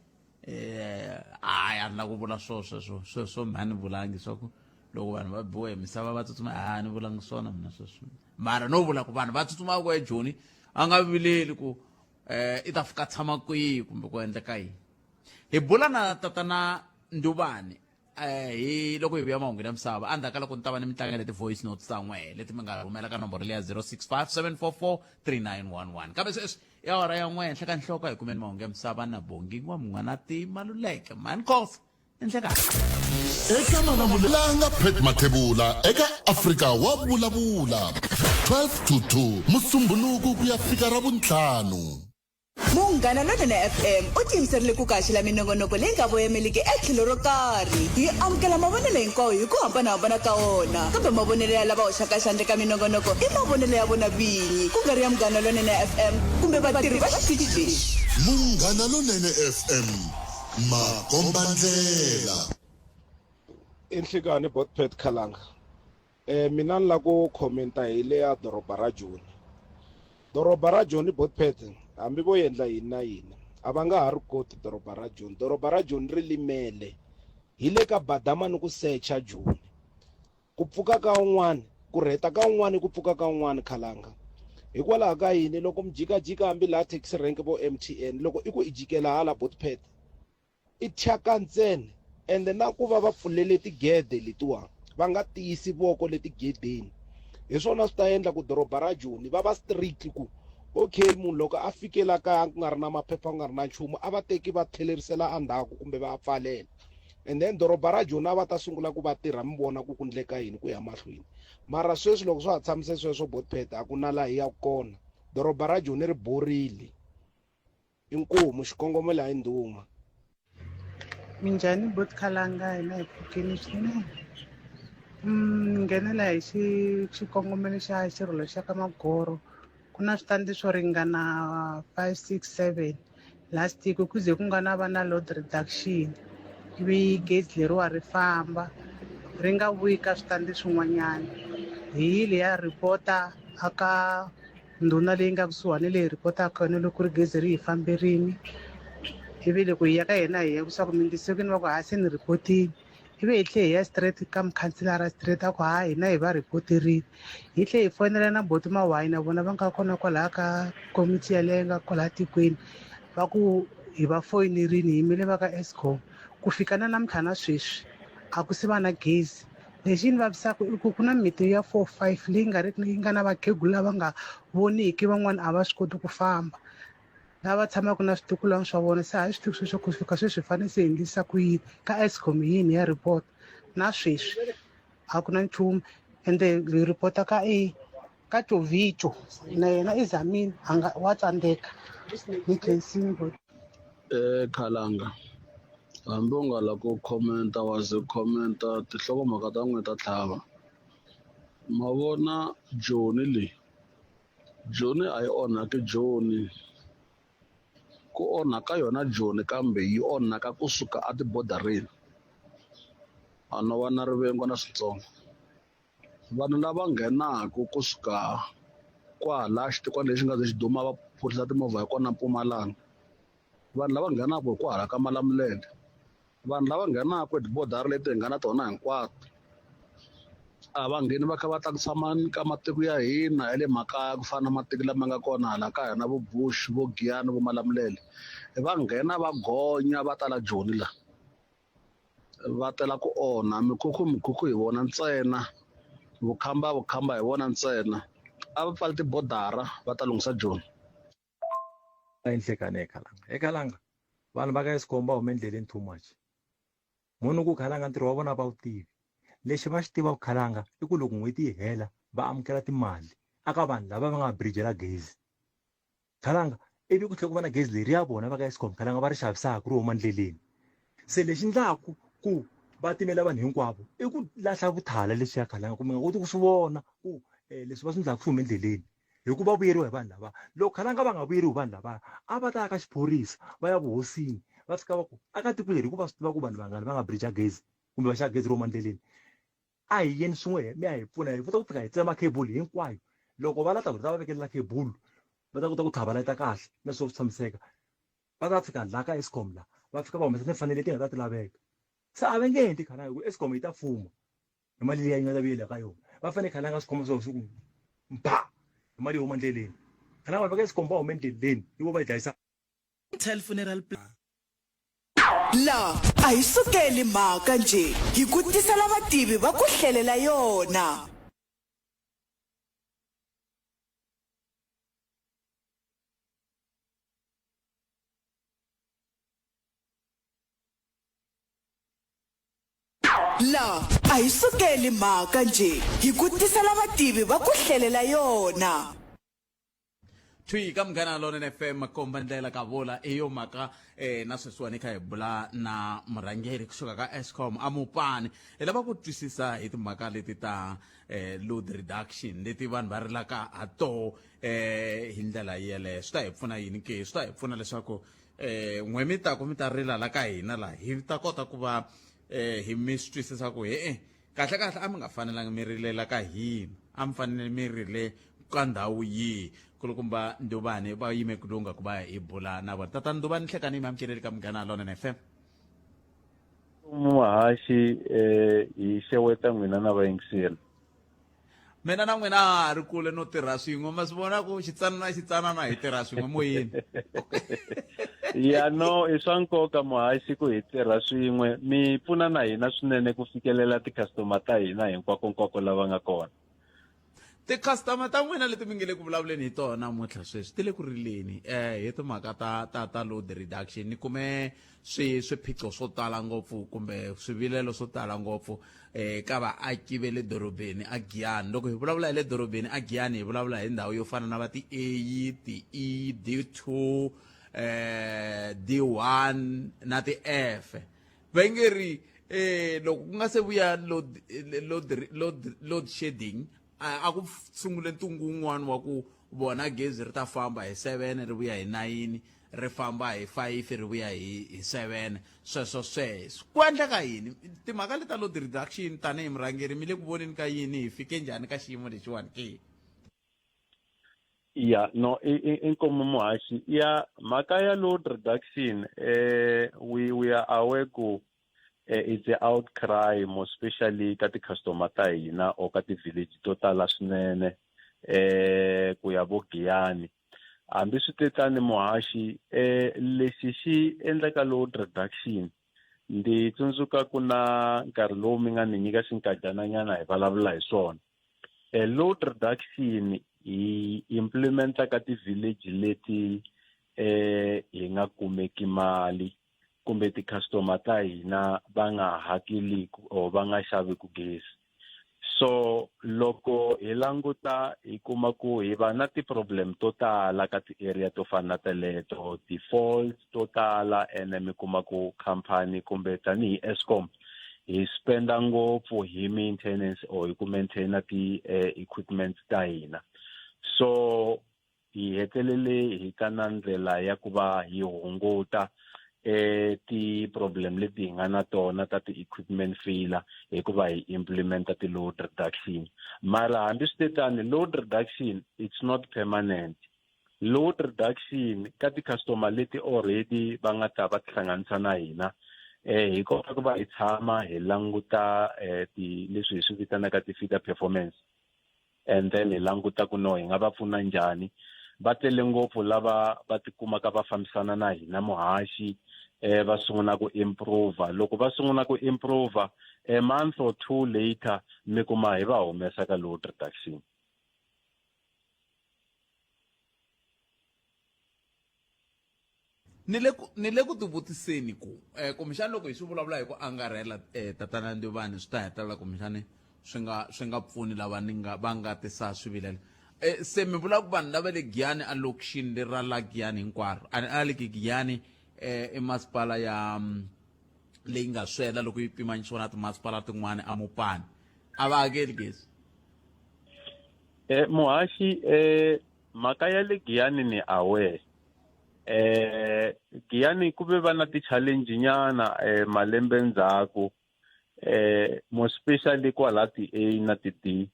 eh hayi a ni la ku vula swo sweswo sweswo mha ni vulangi swa ku loko vanhu va biwe hi misava va tsutsuma ha ni vulangi swona mina sweswo mara no vula ku vanhu va tsutsuma ku ejoni a nga vileli ku eh i ta fika tshama kwihi kumbe ku endleka yini hi bula na tatana nduvani eh hi loko hi vuya mahungu ya misava endzhaku ka loko ni ta va ni mi tlangela ti-voice notes ta n'wehe leti mi nga rhumela ka nomboro leya 065 744 3911 kambe sweswi i awara ya n'we henhla ka nhloko hi kumeni mahungu ya misava na bongi n'wamun'wanati maluleke mani kofa enhlekani eka malamulelanga pet mathebula eka afrika wa vulavula 12 to 2 musumbhunuku ku ya fika ra vuntlhanu Munghana Lonene FM u tiyimiserile ku kaxela minongonoko leyi nga voyameliki etlhelo ro karhi. Hi amukela mavonelo hinkwawo hi ku hambanahambana ka wona, kambe mavonelo ya lava hoxaka xandla eka minongonoko i mavonelo ya vona vinyi, ku nga ri ya Munghana Lonene FM kumbe vatirhi va xitichi lexi. Munghana Lonene FM, makombandlela. I nhlikani Botpet Khalanga. Eh, mina ni la ku commenta hi le ya doroba ra Joni. Doroba ra Joni Botpet hambi vo endla yini na yini a va nga ha ri koti doroba ra Joni. Doroba ra Joni ri limele hi le ka badama ni ku secha Joni. Ku pfuka ka un'wana ku rheta ka un'wana ku pfuka ka un'wana khalanga. Hikwalaho ka yini loko mi jikajika hambi laha taxi rank vo MTN loko i ku i jikela hala Botpet I thyaka ntsena ende na ku va va pfulele tigede letiwa va nga tiyisi voko le tigedeni hi swona swi ta endla ku doroba ra Joni va va strict ku okay munhu loko a fike la kaya ku nga ri na maphepha ku nga ri na nchumu a va teki va tlhelerisela endzhaku kumbe va pfalela and then doroba ra Joni a va ta sungula ku va tirha mi vona ku ku ndleka yini ku ya mahlweni mara sweswi loko swa ha tshamise sweswo botpet a ku na laha hi yaka kona doroba ra Joni ri borile. Inkomu, xikongomelo hayi ndhuma. Minjhani bot khalanga hina hi pfukile swinene ni nghenela hi xi xikongomelo xa xirilo xa ka Magoro ku na switandi swo ringana 5 6 7 last week ku ze ku nga na va na load reduction ivi gezi leriwa ri famba ri nga vuyi ka switandi swin'wanyana hi yile ya report-a a ka. Ndhuna leyi nga kusuhani leyi hi rhipotaka yona loko ku ri gezi ri hi famberile. Ivi loko hi ya ka yena hi ya vutisa ku mi endlise ku yini va ku ha se ni rhipotile. Ivi hi tlhela hi ya straight ka mukhanselara straight a ku ha hina hi va rhipoterile. Hi tlhela hi fonela na boti Mawhai na vona va nga kona kwalaya ka komiti yaleyo nga kwalaya tikweni va ku hi va foyinerile hi yimele va ka Eskom. Ku fika na namuntlha na sweswi a ku se va na gezi. Lexi ni vavisaka i ku ku na miti ya 4 5 leyi nga riki yi nga na vakhegula lava nga voniki van'wana a va swi koti ku famba lava tshamaka na switukulwana swa vona se a hi swi tivi sweswo ku fika sweswi hi fanele se hi endlisa ku yini ka Eskom yini ya report na sweswi a ku na nchumu ende hi report-a ka i ka Jovico na yena i zamile a nga wa tsandzeka ni khensini Khalanga hambi u nga lavi ku comment-a wa ze comment-a tinhlokomhaka ta n'wina ta tlhava ma vona Joni leyi Joni a yi onhaki Joni ku onhaka yona Joni kambe yi onhaka kusuka a tibodarini a no va na rivengo na switsongo. Vanhu lava nghenaka kusuka kwala xitikwana lexi nga ze xi duma va phurisa timovha hi kona Mpumalanga vanhu lava nghenaka hi kwahala ka Malamulele vanhu lava nghenaka hi tibodara leti hi nga na tona hinkwato a va ngheni va kha va ta ku tshama ka matiko ya hina ya le makaya ku fana na matiko lama nga kona hala ka hina vo Bush vo Giyani vo Malamulele va nghena va gonya va tala Joni la. Va tela ku onha mikhukhu mikhukhu hi vona ntsena vukhamba vukhamba hi vona ntsena a va pfali tibodara va ta lunghisa Joni. A nhlikani eKhalanga eKhalanga vanhu va ka Eskom va hume endleleni too much munhu ku Khalanga ntirho wa vona va wu tivi lexi va xi tivaka Khalanga i ku loko n'hweti yi hela va amukela timali aka vanhu lava va nga brijela gezi Khalanga ivi ku tlhela ku va na gezi leriya vona va ka Eskom Khalanga va ri xavisaka ri huma ndleleni se lexi ndlaku ku va timela vanhu hinkwavo i ku lahla vuthala leswiya Khalanga ku mi nga koti ku swi vona ku leswi va swi ndlaku swi hume endleleni hi ku va vuyeriwa hi vanhu lava loko Khalanga va nga vuyeriwi hi vanhu lava a va ta ya ka xiphorisa va ya vuhosini va fika va ku aka tiko leri hikuva swi tiva ku vanhu vangani va nga bridge gezi kumbe va xava gezi ro huma endleleni A hi yeni swin'we mi ya hi pfuna hi kota ku fika hi tsema cable hinkwayo loko va lata ku ta va vekelela cable va ta kota ku tlhava layita kahle na swo tshamiseka va ta fika la ka Eskom la va fika va humesa timfanelo leti nga ta ti laveka se a va nge endli khalanga hi ku Eskom yi ta fuma hi mali liya yi nga ta vuyela ka yona va fanele khalanga swi khoma swo swi ku mba hi mali yo huma endleleni khalanga vanhu va ka Eskom va huma endleleni hi vo va yi dlayisa Tel funeral plan. La a hi sukeli mhaka njhe, hi ku tisela vativi va ku hlelela yona. La a hi sukeli mhaka njhe, hi ku tisela vativi va ku hlelela yona. Thwi ka Munghana Lonene FM komba ndlela ka vula i yo mhaka eh, na sweswiwani kha hi bula na murhangeri kusuka ka Eskom a Mupani hi lava ku twisisa hi timhaka leti ta eh, load reduction leti vanhu va rilaka ha toho eh, hi ndlela yeleyo swi ta hi pfuna yini ke swi ta hi pfuna leswaku eh, n'we mi taku mi ta rila la ka hina la hi ta kota ku va eh, hi mi swi twisisa ku he-e Kahle-kahle a mi nga fanelanga mi rilela ka hina, a mi fanele mi rile ka ndhawu yihi? Kulukumba Nduvani va yime ku lunga ku va hi bula na vona. Tatana Nduvani, nhlekani mi amukeleli ka Munghana Lonene FM. Muhaxi eh hi xeweta n'wina na vayingiseri. Mina na n'wina ha ri kule no tirha swin'we ma swi vona ku xitsanana xitsanana hi tirha swin'we moyeni. Ya no i swa nkoka muhaxi ku hi tirha swin'we mi pfuna na hina swinene ku fikelela ti-customer ta hina hinkwakonkwako lava nga kona. Ti-customer ta n'wina leti mi nge le ku vulavuleni hi tona namuntlha sweswi ti le ku rileni hi timhaka ta ta ta load reduction ni kume swi swiphiqo swo tala ngopfu kumbe swivilelo swo tala ngopfu ka vaaki ve le dorobeni a Giyani loko hi vulavula hi le dorobeni a Giyani hi vulavula hi ndhawu yo fana na va ti-A ti-E D2 D1 na ti-F va nge ri loko ku nga se vuya load load load load shedding a ku sungule ntungu wun'wana wa ku vona gezi ri ta famba hi 7 ri vuya hi 9 ri famba hi 5 ri vuya hi hi 7 sweswo sweswo ku endleka yini timhaka leta load reduction tanihi murhangeri mi le ku voneni ka yini hi fike njhani ka xiyimo lexiwani ke? Ya no i inkomu muhaxi ya mhaka ya load reduction eh we are aware ku it's a outcry more especially ka ti-customer ta hina or ka ti-village to tala swinene eh ku ya vo Giyani hambi swi te tani muhaxi eh lexi xi endlaka load reduction ndzi tsundzuka ku na nkarhi lowu mi nga ni nyika xinkadyana nyana hi vulavula hi swona e load reduction hi implementa ka ti-village leti eh hi nga kumeki mali kumbe ti-customer ta hina va nga hakeliku or va nga xaviku gezi so loko hi languta hi kuma ku hi va na ti-problem to tala ka ti-area to fana na teleto ti-faults to tala ene mi kuma ku khampani kumbe tanihi Eskom hi spenda ngopfu hi maintenance or hi ku maintaina ti-equipment ta hina so hi hetelele hi ta na ndlela ya ku va hi hunguta eh ti-problem leti hi nga na tona ta ti-equipment failure hikuva hi implementa ti-load reduction mara hambi swi te tani load reduction it's not permanent load reduction ka ti-customer leti already va nga ta va tihlanganisa na hina eh hi kota ku va hi tshama hi languta eh ti leswi hi swi vitanaka ti-feeder performance and then hi languta ku no hi nga va pfuna njhani va tele ngopfu lava va tikumaka va fambisana na hina muhaxi eh va sungula ku improve loko va sungula ku improve a month or two later mi kuma hi va humesa ka load reduction Ni le ku ni le ku tivutiseni ku eh, kumbexana loko hi swi vulavula hi ku angarhela eh, tatana Nduvani swi ta hetelela kumbexani swi nga swi nga pfuni lava ni nga va nga tisa swivilelo eh, se mi vula ku vanhu lava le Giyani a lokixini leri ra la Giyani hinkwaro a ni a le Giyani eh, i masipala ya leyi nga swela loko yi pimanyisiwa na timasipala tin'wana a Mopani a va hakeli gezi eh, muhaxi eh, mhaka ya le Giyani ni aware eh Giyani ku ve va na ti-challenge nyana eh, malembe ndzhaku eh more especially kwala ti-A na ti-D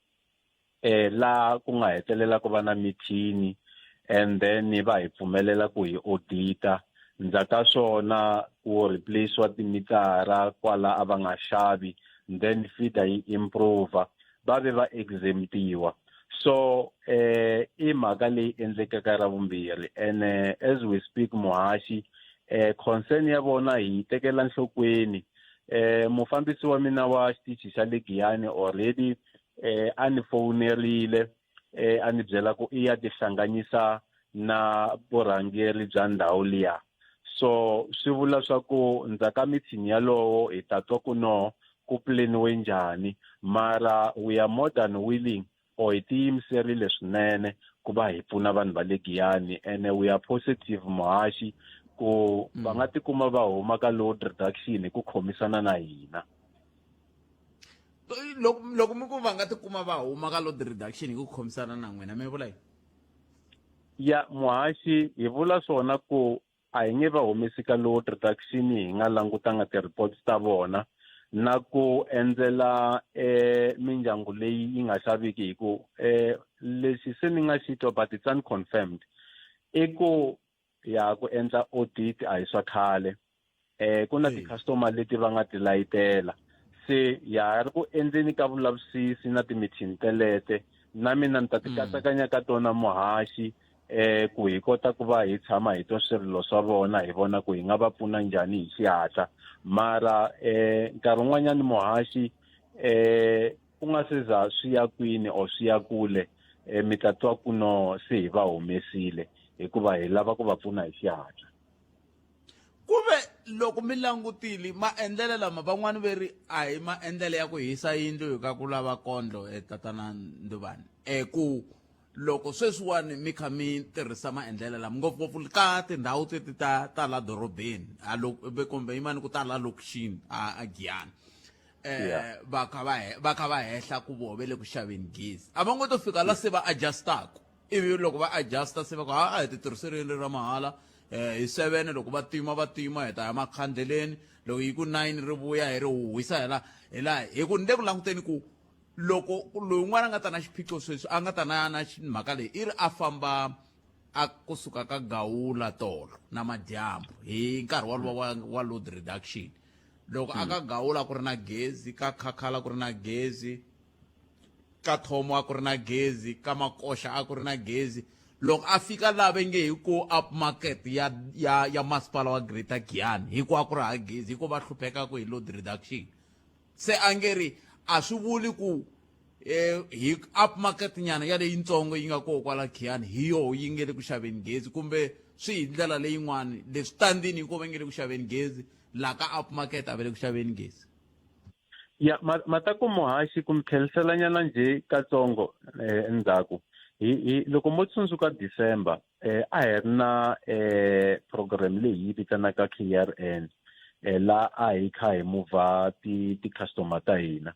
eh la ku nga hetelela ku va na mithini and then va hi pfumelela ku hi audita ndzhaku ka swona ku replace-wa timitara kwala a va nga xavi then feeder yi improve va ve va exemptiwa so eh i mhaka leyi endlekaka ra vumbirhi and eh, as we speak muhaxi eh concern ya vona hi yi tekela nhlokweni eh mufambisi wa mina wa xitichi xa le Giyani already eh a ni fowunerile eh a ni byela ku i ya tihlanganisa na vurhangeri bya ndhawu liya so swi vula swa ku ndzhaka mithini yalowo hi ta twa ku no ku puleniwe njhani mara we are more than willing or hi tiyimiserile swinene ku va hi pfuna vanhu va le Giyani ene we are positive muhaxi ku va nga tikuma va huma ka load reduction hi ku khomisana na hina loko loko mi ku va nga tikuma va huma ka load reduction hi ku khomisana na n'wina mi vula yini ya muhaxi hi vula swona ku a hi nge va humesi ka load reduction hi nga langutanga ti-reports ta vona na ku endzela eh mindyangu leyi yi nga xaviki hi ku eh lexi se ni nga xi twa but it's unconfirmed i ku ya ku endla audit a hi swa khale eh ku na ti-customer leti va nga ti layitela se ya ha ri ku endleni ka vulavisisi na timithini telete na mina ni ta ti katsakanya ka tona muhaxi eh ku hi kota ku va hi tshama hi twa swirilo swa vona hi vona ku hi nga va pfuna njhani hi xihatla mara eh nkarhi wun'wanyani muhaxi eh ku nga se za swi ya kwini or swi ya kule eh mi ta twa ku no se hi va humesile hikuva hi lava ku va pfuna hi xihatla ku ve loko mi langutile maendlelo lama van'wani ve ri a hi maendlelo ya ku hisa yindlu hi ka ku lava kondlo e tatana Nduvani e ku loko sweswiwani mi kha mi tirhisa maendlelo lama ngopfungopfu ka tindhawu teti ta ta la dorobeni a kumbe yimani ku ta la lokixini a a Giyani eh va kha va va kha va hehla ku voho ve le ku xaveni gezi a va ngo to fika la se va adjustaku ivi loko va adjusta se va ku ha a hi ti tirhiseleni ra mahala eh hi 7 loko va tima va tima hi ta ya makhandleleni loko yi ku 9 ri vuya hi ri huhwisa hi la hi la hi ku ni le ku languteni ku. Loko loyi un'wana a nga ta na xiphiqo sweswi a nga ta na na mhaka leyi i ri a famba a kusuka ka gawula tolo na madyambu hi nkarhi walowa wa, wa load reduction loko a ka gawula ku ri na gezi ka khakhala ku ri na gezi ka thomo a ku ri na gezi ka makoxa a ku ri na gezi loko a fika laha ve nge hi ko up market ya ya ya masipala wa greater giyani hi ku a ku ri ha gezi hi ku va hluphekaku hi load reduction se a nge ri a swi vuli ku eh, hi up market nyana ya leyintsongo yi nga koho kwala khiyani hi yoho yi nge le ku xaveni gezi kumbe swi hi ndlela leyin'wani leswi tandini hi ko va nge le ku xaveni gezi la ka up market a va le ku xaveni gezi ya mataku muhaxi ku mi tlheliselanyana njhe katsongo eh, endzhaku hi hi loko mo tsundzuka December eh, a hi ri na eh, program leyi yi vitanaka KRN eh, la a hi kha hi muvha ti ti-customer ta hina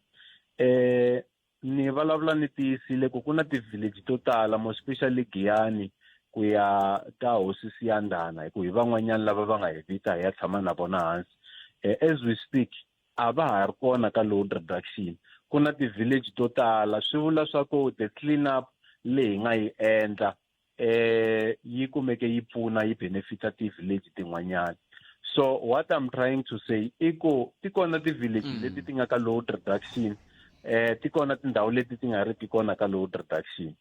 eh ni vulavula ni tiyisile ku ku na ti-village to tala more especially Giyani ku ya ka hosi Siyandhana hi ku hi van'wanyana lava va nga hi vita hi ya tshama na vona hansi eh, as we speak a va ha ri kona ka load reduction ku na ti-village to tala swi vula swa ku the clean up leyi hi nga yi endla eh yi kumeke yi pfuna yi benefita ti-village tin'wanyana so what i'm trying to say i ku ti kona ti-village mm. leti ti nga ka load reduction eh ti kona tindhawu leti ti nga ri ti kona ka load reduction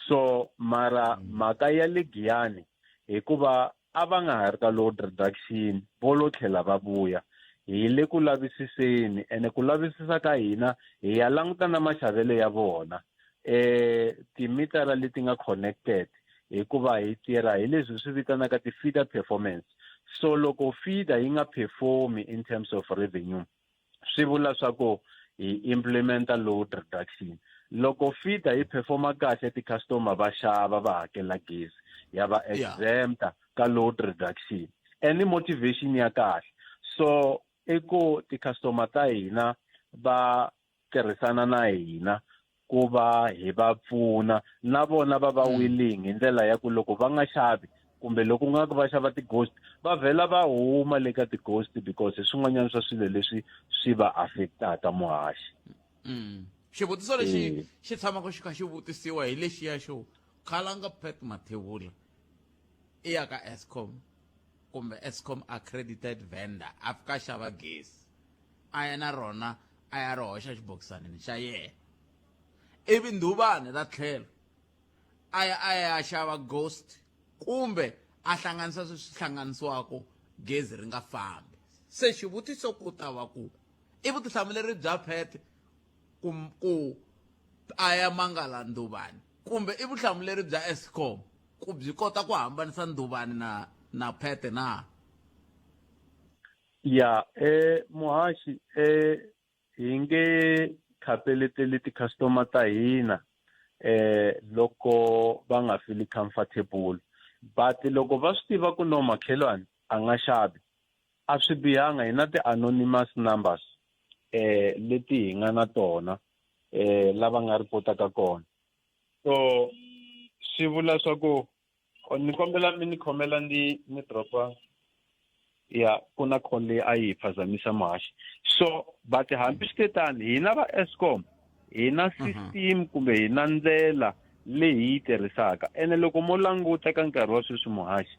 so mara mm. mhaka ya le Giyani hikuva a va nga ha ri ka load reduction vo lo tlhela va vuya hi le ku lavisiseni ene ku lavisisa ka hina hi ya languta na maxavelo ya vona eh timitara leti nga connected hikuva hi tirha hi leswi swi vitanaka ti-feeder performance so loko feeder yi nga performi in terms of revenue swi vula swa ku hi implementa load reduction loko feeder yi performa kahle ti-customer va xava va hakela gezi ya va exempta ka load reduction any motivation ya kahle so i ku ti-customer ta hina va tirhisana na hina ku va hi va pfuna na vona va va mm. willing hi ndlela ya ku loko va nga xavi kumbe loko nga ku va xava ti-ghost va vhela va huma le ka ti-ghost because hi swin'wanyana swa swilo leswi swi va affectaka muhaxi mm. xivutiso lexi eh. xi tshamaka xi kha xi vutisiwa hi lexiya xo khalanga pet mathevula i ya ka escom kumbe escom accredited vendor a fika xava gezi a ya na rona a ya ri hoxa xibokisanini xa yena ivi ndhuvani ra tlhelo a ya a ya xava ghost kumbe a hlanganisa swi swi hlanganisiwaka gezi ri nga fambi se xivutiso ku ta va ku i vutihlamuleri bya phet ku ku a ya mangala ndhuvani kumbe i vutihlamuleri bya escom ku byi kota ku hambanisa ndhuvani na na phete na Ya eh muhaxi eh hi nge khapeleteli ti-customer ta hina eh loko va nga feel comfortable but loko va swi tiva ku no makhelwani a nga xavi a swi bihanga hi na ti-anonymous numbers eh leti hi nga na tona eh lava nga ripotaka kona so swi vula swa ku ni kombela mi ni khomela ni ni dropa ya ku na call leyi a yi phazamisa muhaxi so but hambi swi te tani hina va escom hi na mhm. system kumbe hi na ndlela leyi hi yi tirhisaka ene loko mo languta ka nkarhi wa sweswi muhaxi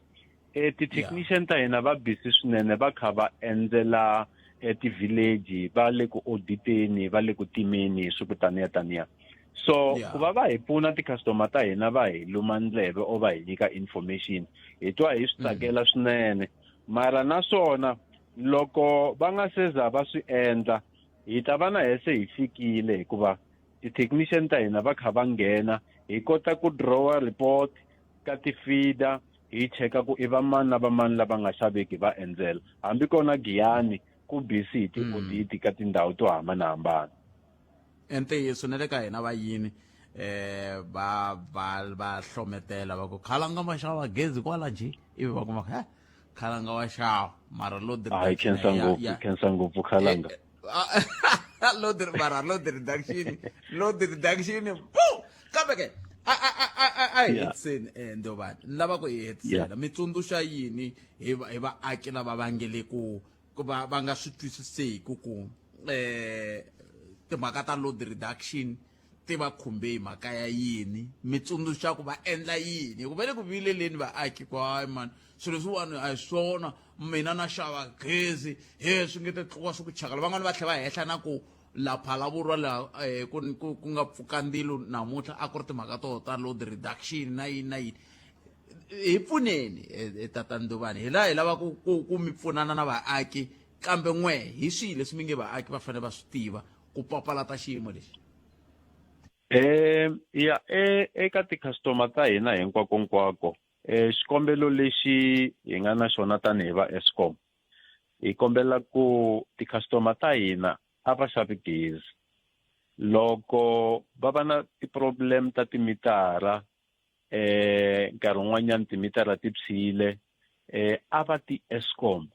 e ti-technician ta hina va busy swinene va kha va endzela e ti-village va le ku auditeni va le ku timeni swi ku taniya taniya so yeah. ku va va hi pfuna ti-customer ta hina va hi luma ndleve or va hi nyika information hi twa hi swi mm. tsakela mm. swinene mara naswona loko va nga se za va swi endla hi ta va na he se hi fikile hikuva ti-technician ta hina va kha va nghena hi kota ku drawa report ka ti-feeder hi cheka ku i vamani na vamani lava nga xaveki va endzela hambi kona giyani ku busy hi ti-audit mm. ka tindhawu to hambanahambana ntiyiso na le ka hina va yini eh va va va hlometela va ku khalanga va xava gezi kwala njhe ivi va kuma ha khalanga wa xava mara load hayi khensa ngopfu khensa ngopfu khalanga eh, eh, load mara load reduction load reduction pu kambe ke a a a a a hi hetiseni eh ndovani ni lava ku hi hetisela mi tsundzuxa yini hi hi vaaki lava va nge le ku ku va va nga swi twisiseki ku eh Timhaka ta load reduction ti va khumbe hi mhaka ya yini? Mi tsundzuxa ku va endla yini? Hikuva le ku vileleni vaaki ku hayi mani, swilo leswiwani a hi swona, mina na xava gezi he swi nge te tluka swi ku chakala. Van'wani va tlhela va hehla na ku la Phalaborwa la ku ku ku nga pfuka ndzilo namuntlha a ku ri timhaka to ta load reduction na yini na yini. Hi pfuneni tata Nduvani, hi laha hi lava ku ku ku mi pfunana na vaaki, kambe n'we hi swihi leswi mi nge vaaki va fanele va swi tiva ku papalata xiyimo lexi? Ya eka ti-customer ta hina hinkwakonkwako, xikombelo lexi hi nga na xona tanihi va Eskom, hi kombela ku ti-customer ta hina a va xavi gezi. Loko va va na ti-problem ta timitara, nkarhi wun'wanyana timitara ti tshwile, a va ti Eskom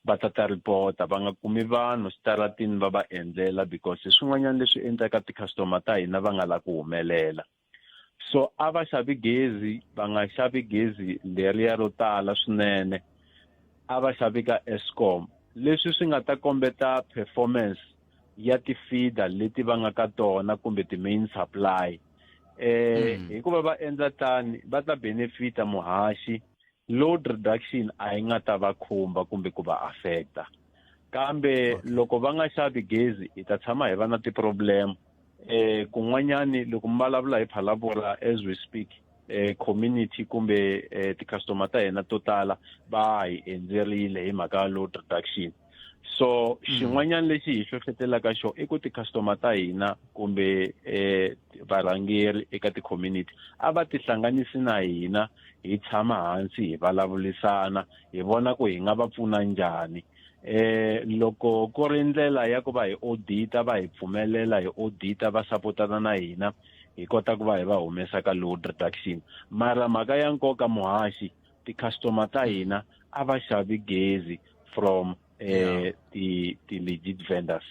va ta ta report-a, va nga kumi vanhu switaratini va va endlela, because hi swin'wanyana leswi endlaka ti-customer ta hina va nga lavi ku humelela. So a va xavi gezi, va nga xavi gezi leriya ro tala swinene, a va xavi ka Eskom, leswi swi nga ta kombeta performance ya ti-feeder leti va nga ka tona kumbe ti-main supply. Hikuva va endla tani va ta benefita muhaxi, load reduction a yi nga ta va khumba kumbe ku va affecta. Kambe loko va nga xavi gezi hi ta tshama hi va na ti-problem. Kun'wanyani loko mi vulavula hi Phalaborwa as we speak, community kumbe ti-customer ta hina to tala va hi endzerile hi mhaka ya load reduction. So xin'wanyana lexi hi hlohletelaka xo i ku ti-customer ta hina kumbe varhangeri eka ti-community a va tihlanganisi na hina, hi tshama hansi hi vulavurisana, hi vona ku hi nga va pfuna njhani. Loko ku ri ndlela ya ku va hi audita, va hi pfumelela hi audita, va sapotana na hina, hi kota ku va hi va humesa ka load reduction. Mara mhaka ya nkoka muhaxi, ti-customer ta hina a va xavi gezi from ti legit vendors.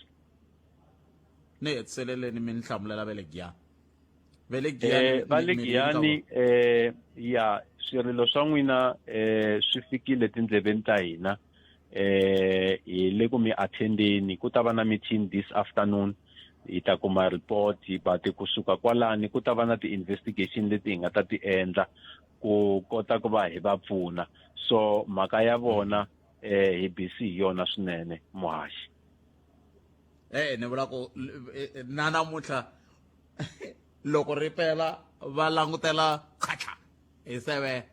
Ni hetiseleleni mi ni hlamulela va le Giyani. Va le Giyani, Va le Giyani, ya swirilo swa n'wina swi fikile tindleveni ta hina. Hi le ku mi attendeni, ku ta va na meeting this afternoon, hi ta kuma report, but kusuka kwalani ku ta va na ti-investigation leti hi nga ta ti endla ku kota ku va hi va pfuna. So mhaka ya vona hi busy hi yona swinene muhaxi. Ni vula ku na namuntlha loko ri pela va langutela khacha hi seve.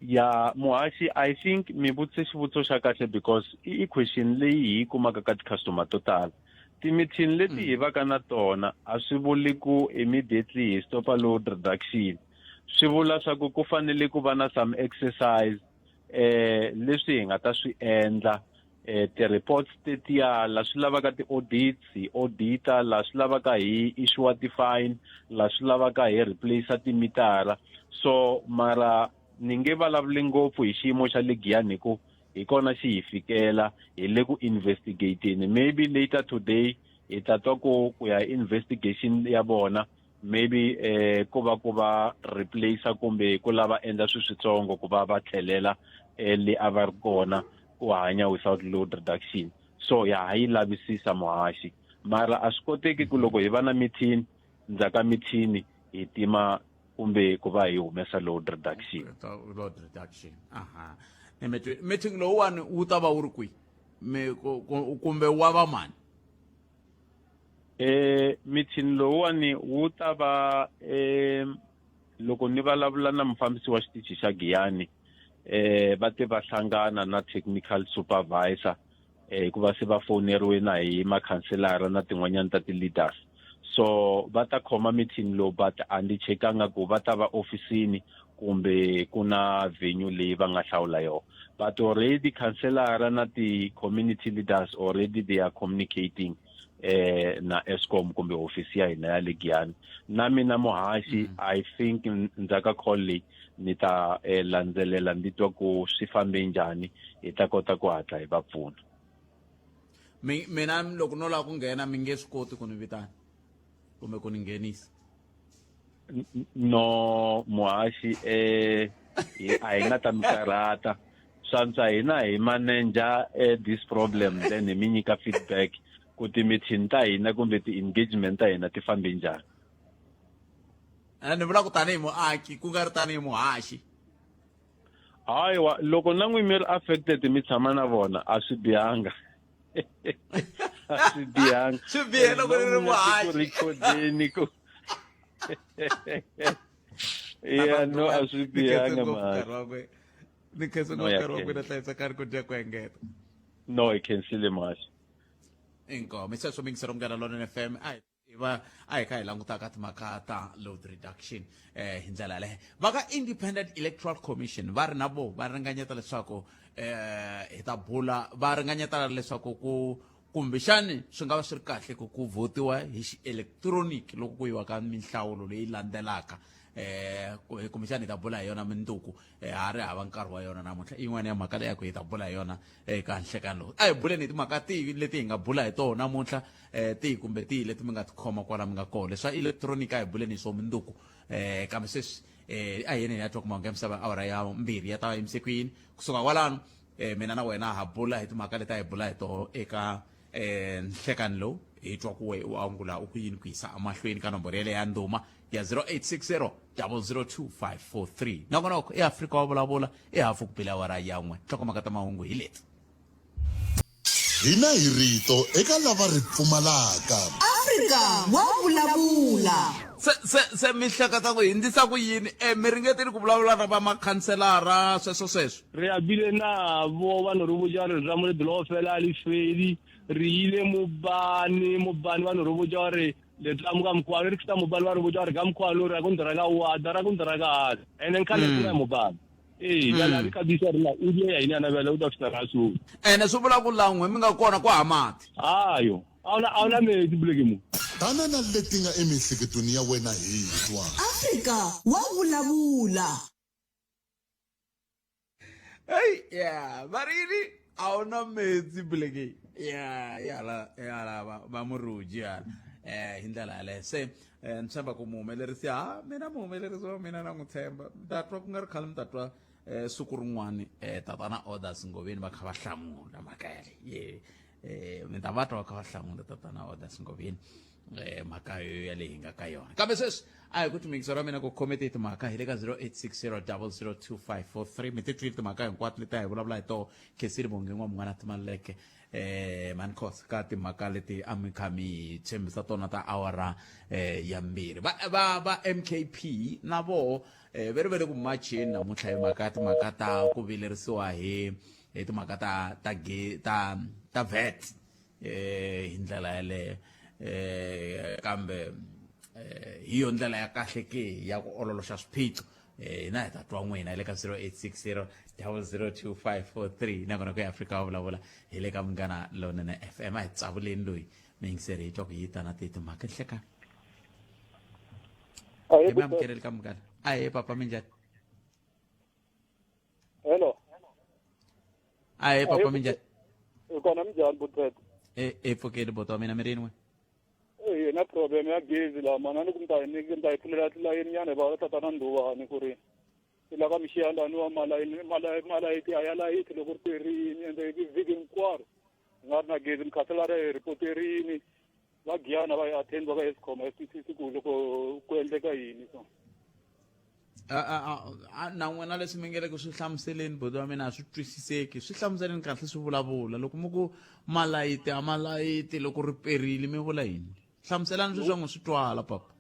Ya muhaxi, I think mi vutise xivutiso xa kahle because i question leyi hi yi kumaka ka ti-customer to tala. Ti-meeting leti hi vaka na tona a swi vuli ku immediately hi stopa load reduction. Swi vula swa ku ku fanele ku va na some exercise leswi hi nga ta swi endla, ti-reports tetiya la swi lavaka ti-audits hi audita, la swi lavaka hi issue ti-fine, la swi lavaka hi replace timitara. So mara ni nge vulavuli ngopfu hi xiyimo xa le Giyani hi ku hi kona xi hi fikela, hi le ku investigateni. Maybe later today hi ta twa ku ku ya investigation ya vona, maybe ku va ku va replace kumbe ku lava endla swilo switsongo ku va va tlhelela le a va ri kona ku hanya without load reduction. So ya ha yi lavisisa muhaxi, mara a swi koteki ku loko hi va na meeting, ndzhaku ka meeting hi tima kumbe ku va hi humesa load reduction. Load reduction, aha. Meeting lowuwani wu ta va wu ri kwihi kumbe wa va mani? Meeting lowuwani wu ta va loko ni vulavula na mufambisi wa xitichi xa Giyani, va te va hlangana na technical supervisor, hikuva se va foneriwe na hi makhanselara na tin'wanyana ta ti-leaders. So va ta khoma meeting lowu, but a ndzi chekanga ku va ta va ofisini kumbe ku na venue leyi va nga hlawula yona. But already khanselara na ti-community leaders already they are communicating na Eskom kumbe ofisi ya hina ya le Giyani. Na mina muhaxi, I think ndzhaku ka call leyi ni ta landzelela ndi twa ku swi fambe njhani, hi ta kota ku hatla hi va pfuna. Mina loko no lava ku nghena mi nge swi koti ku ni vitana kumbe ku ni nghenisa? No muhaxi, a hi nga ta mi karhata. Swantswa hina hi manager this problem, then hi mi nyika feedback. ku ti-meeting ta hina kumbe ti-engagement ta hina ti fambe njhani. Ni vula ku tanihi muaki ku nga ri tanihi muhaxi. Hayiwa, loko na n'wi mi ri affected mi tshama na vona a swi bihanga. A swi bihanga. Swi bihe loko ni ri muhaxi. Ku rhikhodeni ku. Ya no a swi bihanga mhaka. Ni khensa ngopfu nkarhi wa n'wina hlayisakani ku dya ku engeta. No, hi khensile muhaxi. Inkomu. Hi sweswo mingisero Munghana Lonene FM a hi va a hi kha hi langutaka timhaka ta load reduction eh hi ndlela yaleyo. Va ka Independent Electoral Commission va ri na vo va ringanyeta leswaku eh hi ta bula va ringanyeta leswaku ku kumbexani swi nga va swi ri kahle ku ku votiwa hi xi-electronic loko ku yiwa ka minhlawulo leyi landzelaka eh kumbexani hi ta bula hi yona minduku eh, ha ri hava nkarhi wa yona namuntlha i yin'wana ya mhaka leyi ya ku hi ta bula hi yona eka eh, nhlekani lowu a hi buleni hi timhaka tihi leti hi nga bula hi tona namuntlha eh, tihi kumbe tihi leti mi nga tikhoma kwala mi nga kona leswa electronic a hi buleni hi swo minduku eh, kambe sweswi eh, a hi yeni hi ya twa ku mahungu ya misava awara ya mbirhi ya ta va yimise ku yini kusuka kwalano eh, mina na wena ha bula hi timhaka leti a hi bula hi toho eka eh, nhlekani lowu hi twa ku we u angula u ku yini ku yisa emahlweni ka nomboro yeleyo ya ndhuma ya 0860 002543 nongonoko i Afrika wa vulavula i hafu ku bile awara ya n'we nhlokomhaka ta mahungu hi leti Hina hi rito eka lava ri pfumalaka. Afrika wa vulavula. Se se se mi hleketa ku hindzisa ku yini e mi ringetile ku vulavula na va makhanselara sweswo sweswo Re a bile navo vanhu ri vutša gore ra mo le fela a le feli re ile mobane mobane vanhu ri vutša gore le tla mo ka mokgwa re fita mobane ba re botša gore ka mokgwa lo ra go ndra ka wa ra go ndra ka hala ene nkhale mm. ra mobane ee bjale a re kabisa rena o die ya ine ana bjale o tla fita ra so ene swi vula ku lan'we mi nga kona ku ha mati ayo a wuna metsi buleke mo Tana na leti nga emiehleketweni ya wena hi twa. Afrika wa vulavula. Hey, yeah, va ri yini a wu na metsi buleke ya yala yala va va muruji yala eh hi ndlela yaleyo se eh, ni tshemba ku muhumelerisi ha mina muhumelerisi wa mina na n'wi tshemba mi ta twa ku nga ri khale mi ta twa eh siku rin'wani eh tatana orders ngoveni va kha va hlamula mhaka yale ye eh mi ta va twa va kha va hlamula tatana orders ngoveni eh mhaka yo ya leyi hi nga ka yona kambe sweswi a hi ku timingisa ra mina ku khomete timhaka hi le ka 0860002543 mi ti twile timhaka hinkwato leti a hi vulavula hi toho khesiri bonge n'wa mun'wana timaleke eh mancos ka timhaka leti a mi kha mi tshembisa tona ta awara eh ya mbirhi va va va MKP na voho eh ve ri ve le ku macheni namuntlha hi mhaka timhaka ta ku vilerisiwa hi hi timhaka ta ta ta ta VAT eh hi ndlela yaleyo eh kambe eh hi yo ndlela ya kahle ke ya ku ololoxa swiphiqo eh hina hi ta twa n'wina hi le ka 0860 002543 nakona ku ya Afrika wa vulavula hi le ka Munghana Lonene FM a hi tsavuleni loyi miyingiseri hi twa ku yi ta na ti timhaka nhlekani hi mi amukeleli ka munghana ahee papa minjhani Hello. Ahee papa minjhani? Hi kona minjhani Butete? E e pfukeli bota wa mina mi rini n'we? Eh na problem ya gezi la mana ni ku mi ta hi mi ta hi pfulela tilayini nyana hi va tatana Nduvani ku ri la ka mixiyandani wa malayini malayiti a ya layiti loko ri perini ende vhiki hinkwaro hi nga ri na gezi mukhanselara hi ripoterini va giyana va yi attend va ka Eskom a swi twisisi ku loko ku endleka yini so na n'wina leswi mi nge le ku swi hlamuseleni buti wa mina a swi twisiseki swi hlamuseleni kahle swi vulavula loko mi ku malayiti a malayiti loko ri perile mi vula yini hlamuselani swi swa n'wi swi twala papa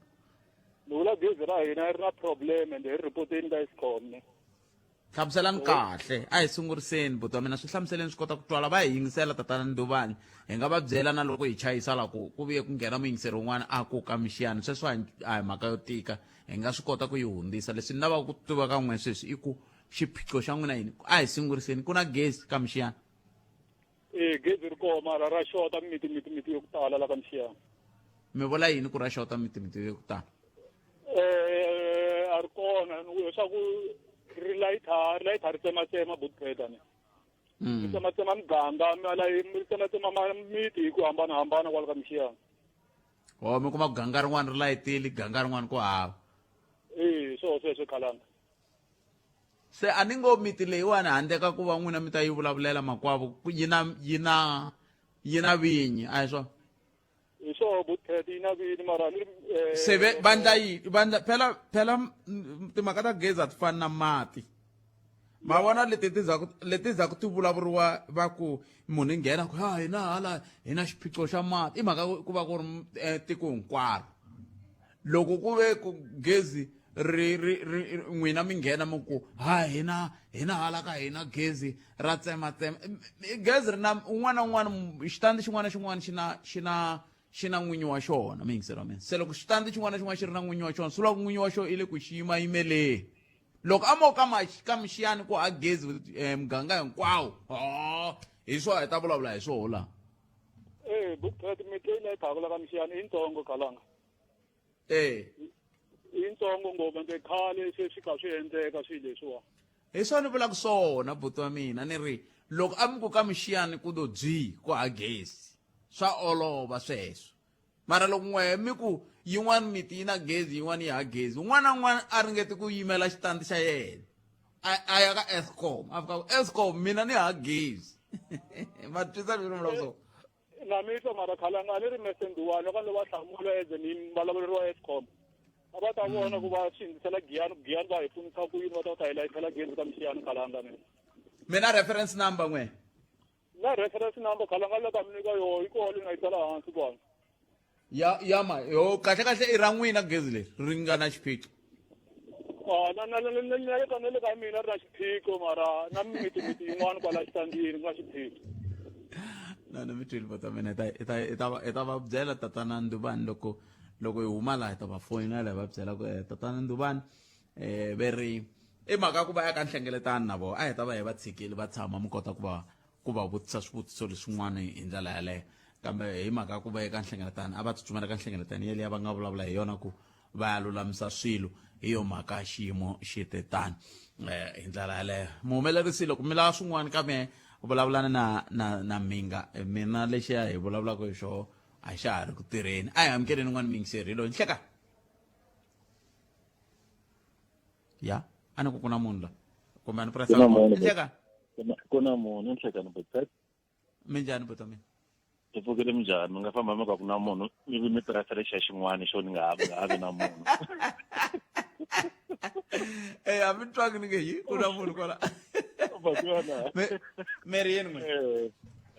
ni vula gezi ra hina ri na problem ende hi ri ripoteni ka Eskom ne Hlamuselani kahle. A hi sunguriseni buti wa mina swi hlamuseleni swi kota ku twala va hi yingisela tatana Nduvani. Hi nga va byela na loko hi chayisa la ku ku vuye ku nghena muyingiseri wun'wana a ku ka mixiyani sweswo a hi mhaka yo tika hi nga swi kota ku yi hundzisa. Leswi ni lavaka ku tiva ka n'wina sweswi i ku xiphiqo xa n'wina yini a hi sunguriseni ku na gezi ka mixiyani. E gezi ri kona mara ra xota miti miti miti yo ku tala la ka mixiyani. Mi vula yini ku ra xota miti miti yo ku tala? Eh a ri kona leswaku ri layitha ri layitha ri tsematsema butpheta ni. Ri tsematsema miganga ri tsematsema miti hi ku hambanahambana kwala ka mixiyani. Oh mi kuma ku ganga rin'wana ri layitile ganga rin'wana ku hava. Eh swona sweswo khalanga. Se a ni ngo miti leyiwani handle ka ku va n'wina mi ta yi vulavulela makwavo yi na yi na yi na vinyi a hi swona? yoho butpet yi navini mara ni ri eh, Se ve va ndla yini? Va ndla phela phela timhaka ta gezi a ti fani na mati. Ma vona leti ti zaku leti zaku ti vulavuriwa va ku munhu i nghena ku ha hina hala hi na xiphiqo xa mati i mhaka ku va ku ri eh, tiko hinkwaro. Loko ku ve ku gezi ri ri ri n'wina mi nghena mi ku ha hina hina hala ka hina gezi ra tsematsema gezi ri na un'wana na un'wana xitandi xin'wana na xin'wana xi na xi na xi na n'winyi wa xona mi yingisela mina se loko xitandi xin'wana na xin'wana xi ri na n'winyi wa xona swi vula ku n'winyi wa xona i le ku xi yimayimeleni loko a mo ka ka mixiyani ku ha gezi eh, muganga hinkwawo ho hi swona hi ta vulavula hi swoho laha Eh, bukuthat miti leyi la ka mixiyani i yitsongo khalanga eh i yitsongo ngopfu ende khale se swi kha swi endleka swilo leswiwa hi swona ni vulaka swona buti wa mina ni ri loko a mi ku ka mixiyani ku to byi ku ha gezi swa olova sweswo mara loko n'wehe mi ku yin'wana miti yi na gezi yin'wana yi ha gezi un'wana na un'wana a ringeti ku yimela xitandi xa yena a ya ka escom a fika ku escom mina ni ha gezi ma twisa leswi ni vulaka swona na mi twa mara khalanga a ni ri mesenduwani loko ni va hlamula as ni vulavuleriwa wa escom a va ta vona ku va swi hundzisela giyani giyani va hi pfunisa ku yini va ta ta hi layithela gezi ka mixiyani khalanga mina mina reference number n'we na reference number khalanga le ka mi nyika yoho yi koho li nga yi tsala hansi kwala ya ya ma yo kahle kahle i ra n'wina gezi leri ri nga na xiphiqo Ah, na na na na na le ka na le ka mina ri na xiphiqo mara na miti miti yin'wana kwala xitandini ku na xiphiqo na na mi twile bota mina hi ta hi ta hi ta va- hi ta va byela tatana ndubani loko loko hi huma laha hi ta va foyinela hi va byela ku eh, tatana ndubani eh ve ri i mhaka ku va ya ka nhlengeletano na vona a hi ta va hi va tshikile va tshama mi kota ku va ku va vutisa swivutiso leswin'wana hi ndlela yaleyo kambe hi mhaka ya ku va eka nhlengeletano a va tsutsumela ka nhlengeletano yeliya va nga vulavula hi yona ku va ya lulamisa swilo hi yo mhaka xiyimo xi te tano um hi ndlela yaleyo muhumelerisi loko mi lava swin'wana ka mehe vulavulana na na na minga eh, mina lexiya hi vulavulaka hi xoho a xa ha ri ku tirheni a hi amukeleni n'wana miyingiseri hi loyi nhleka ya a ni ku ku na munhu la kumbe a ni Ku na munhu. nhleka Ku na munhu nhlekani botset minjhani buta mina ti pfukile minjhani mi nga famba mi ka ku na munhu ivi mi tirhisa lexiya xin'wana xo ni nga ha nga ha vi na munhu Eh, a mi twangi ni nge yi ku na munhu kwala meri yini n'wina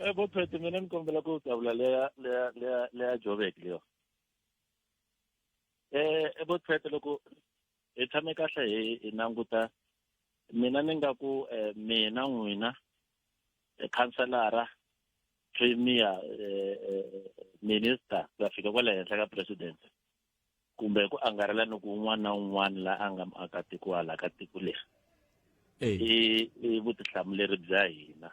Eh, eh bophete mina ni kombela ku tabula leya leya leya leya Joburg leyo eh eh bophete loko hi tshame kahle hi hi languta mina ni nga ku eh, mina n'wina eh, khanselara premier eh, eh, minister ku ya fika kwale henhla ka president kumbe ku angarhela ni ku un'wana na un'wana la a nga muakatiko wa laha ka tiko leri i i vutihlamuleri bya hina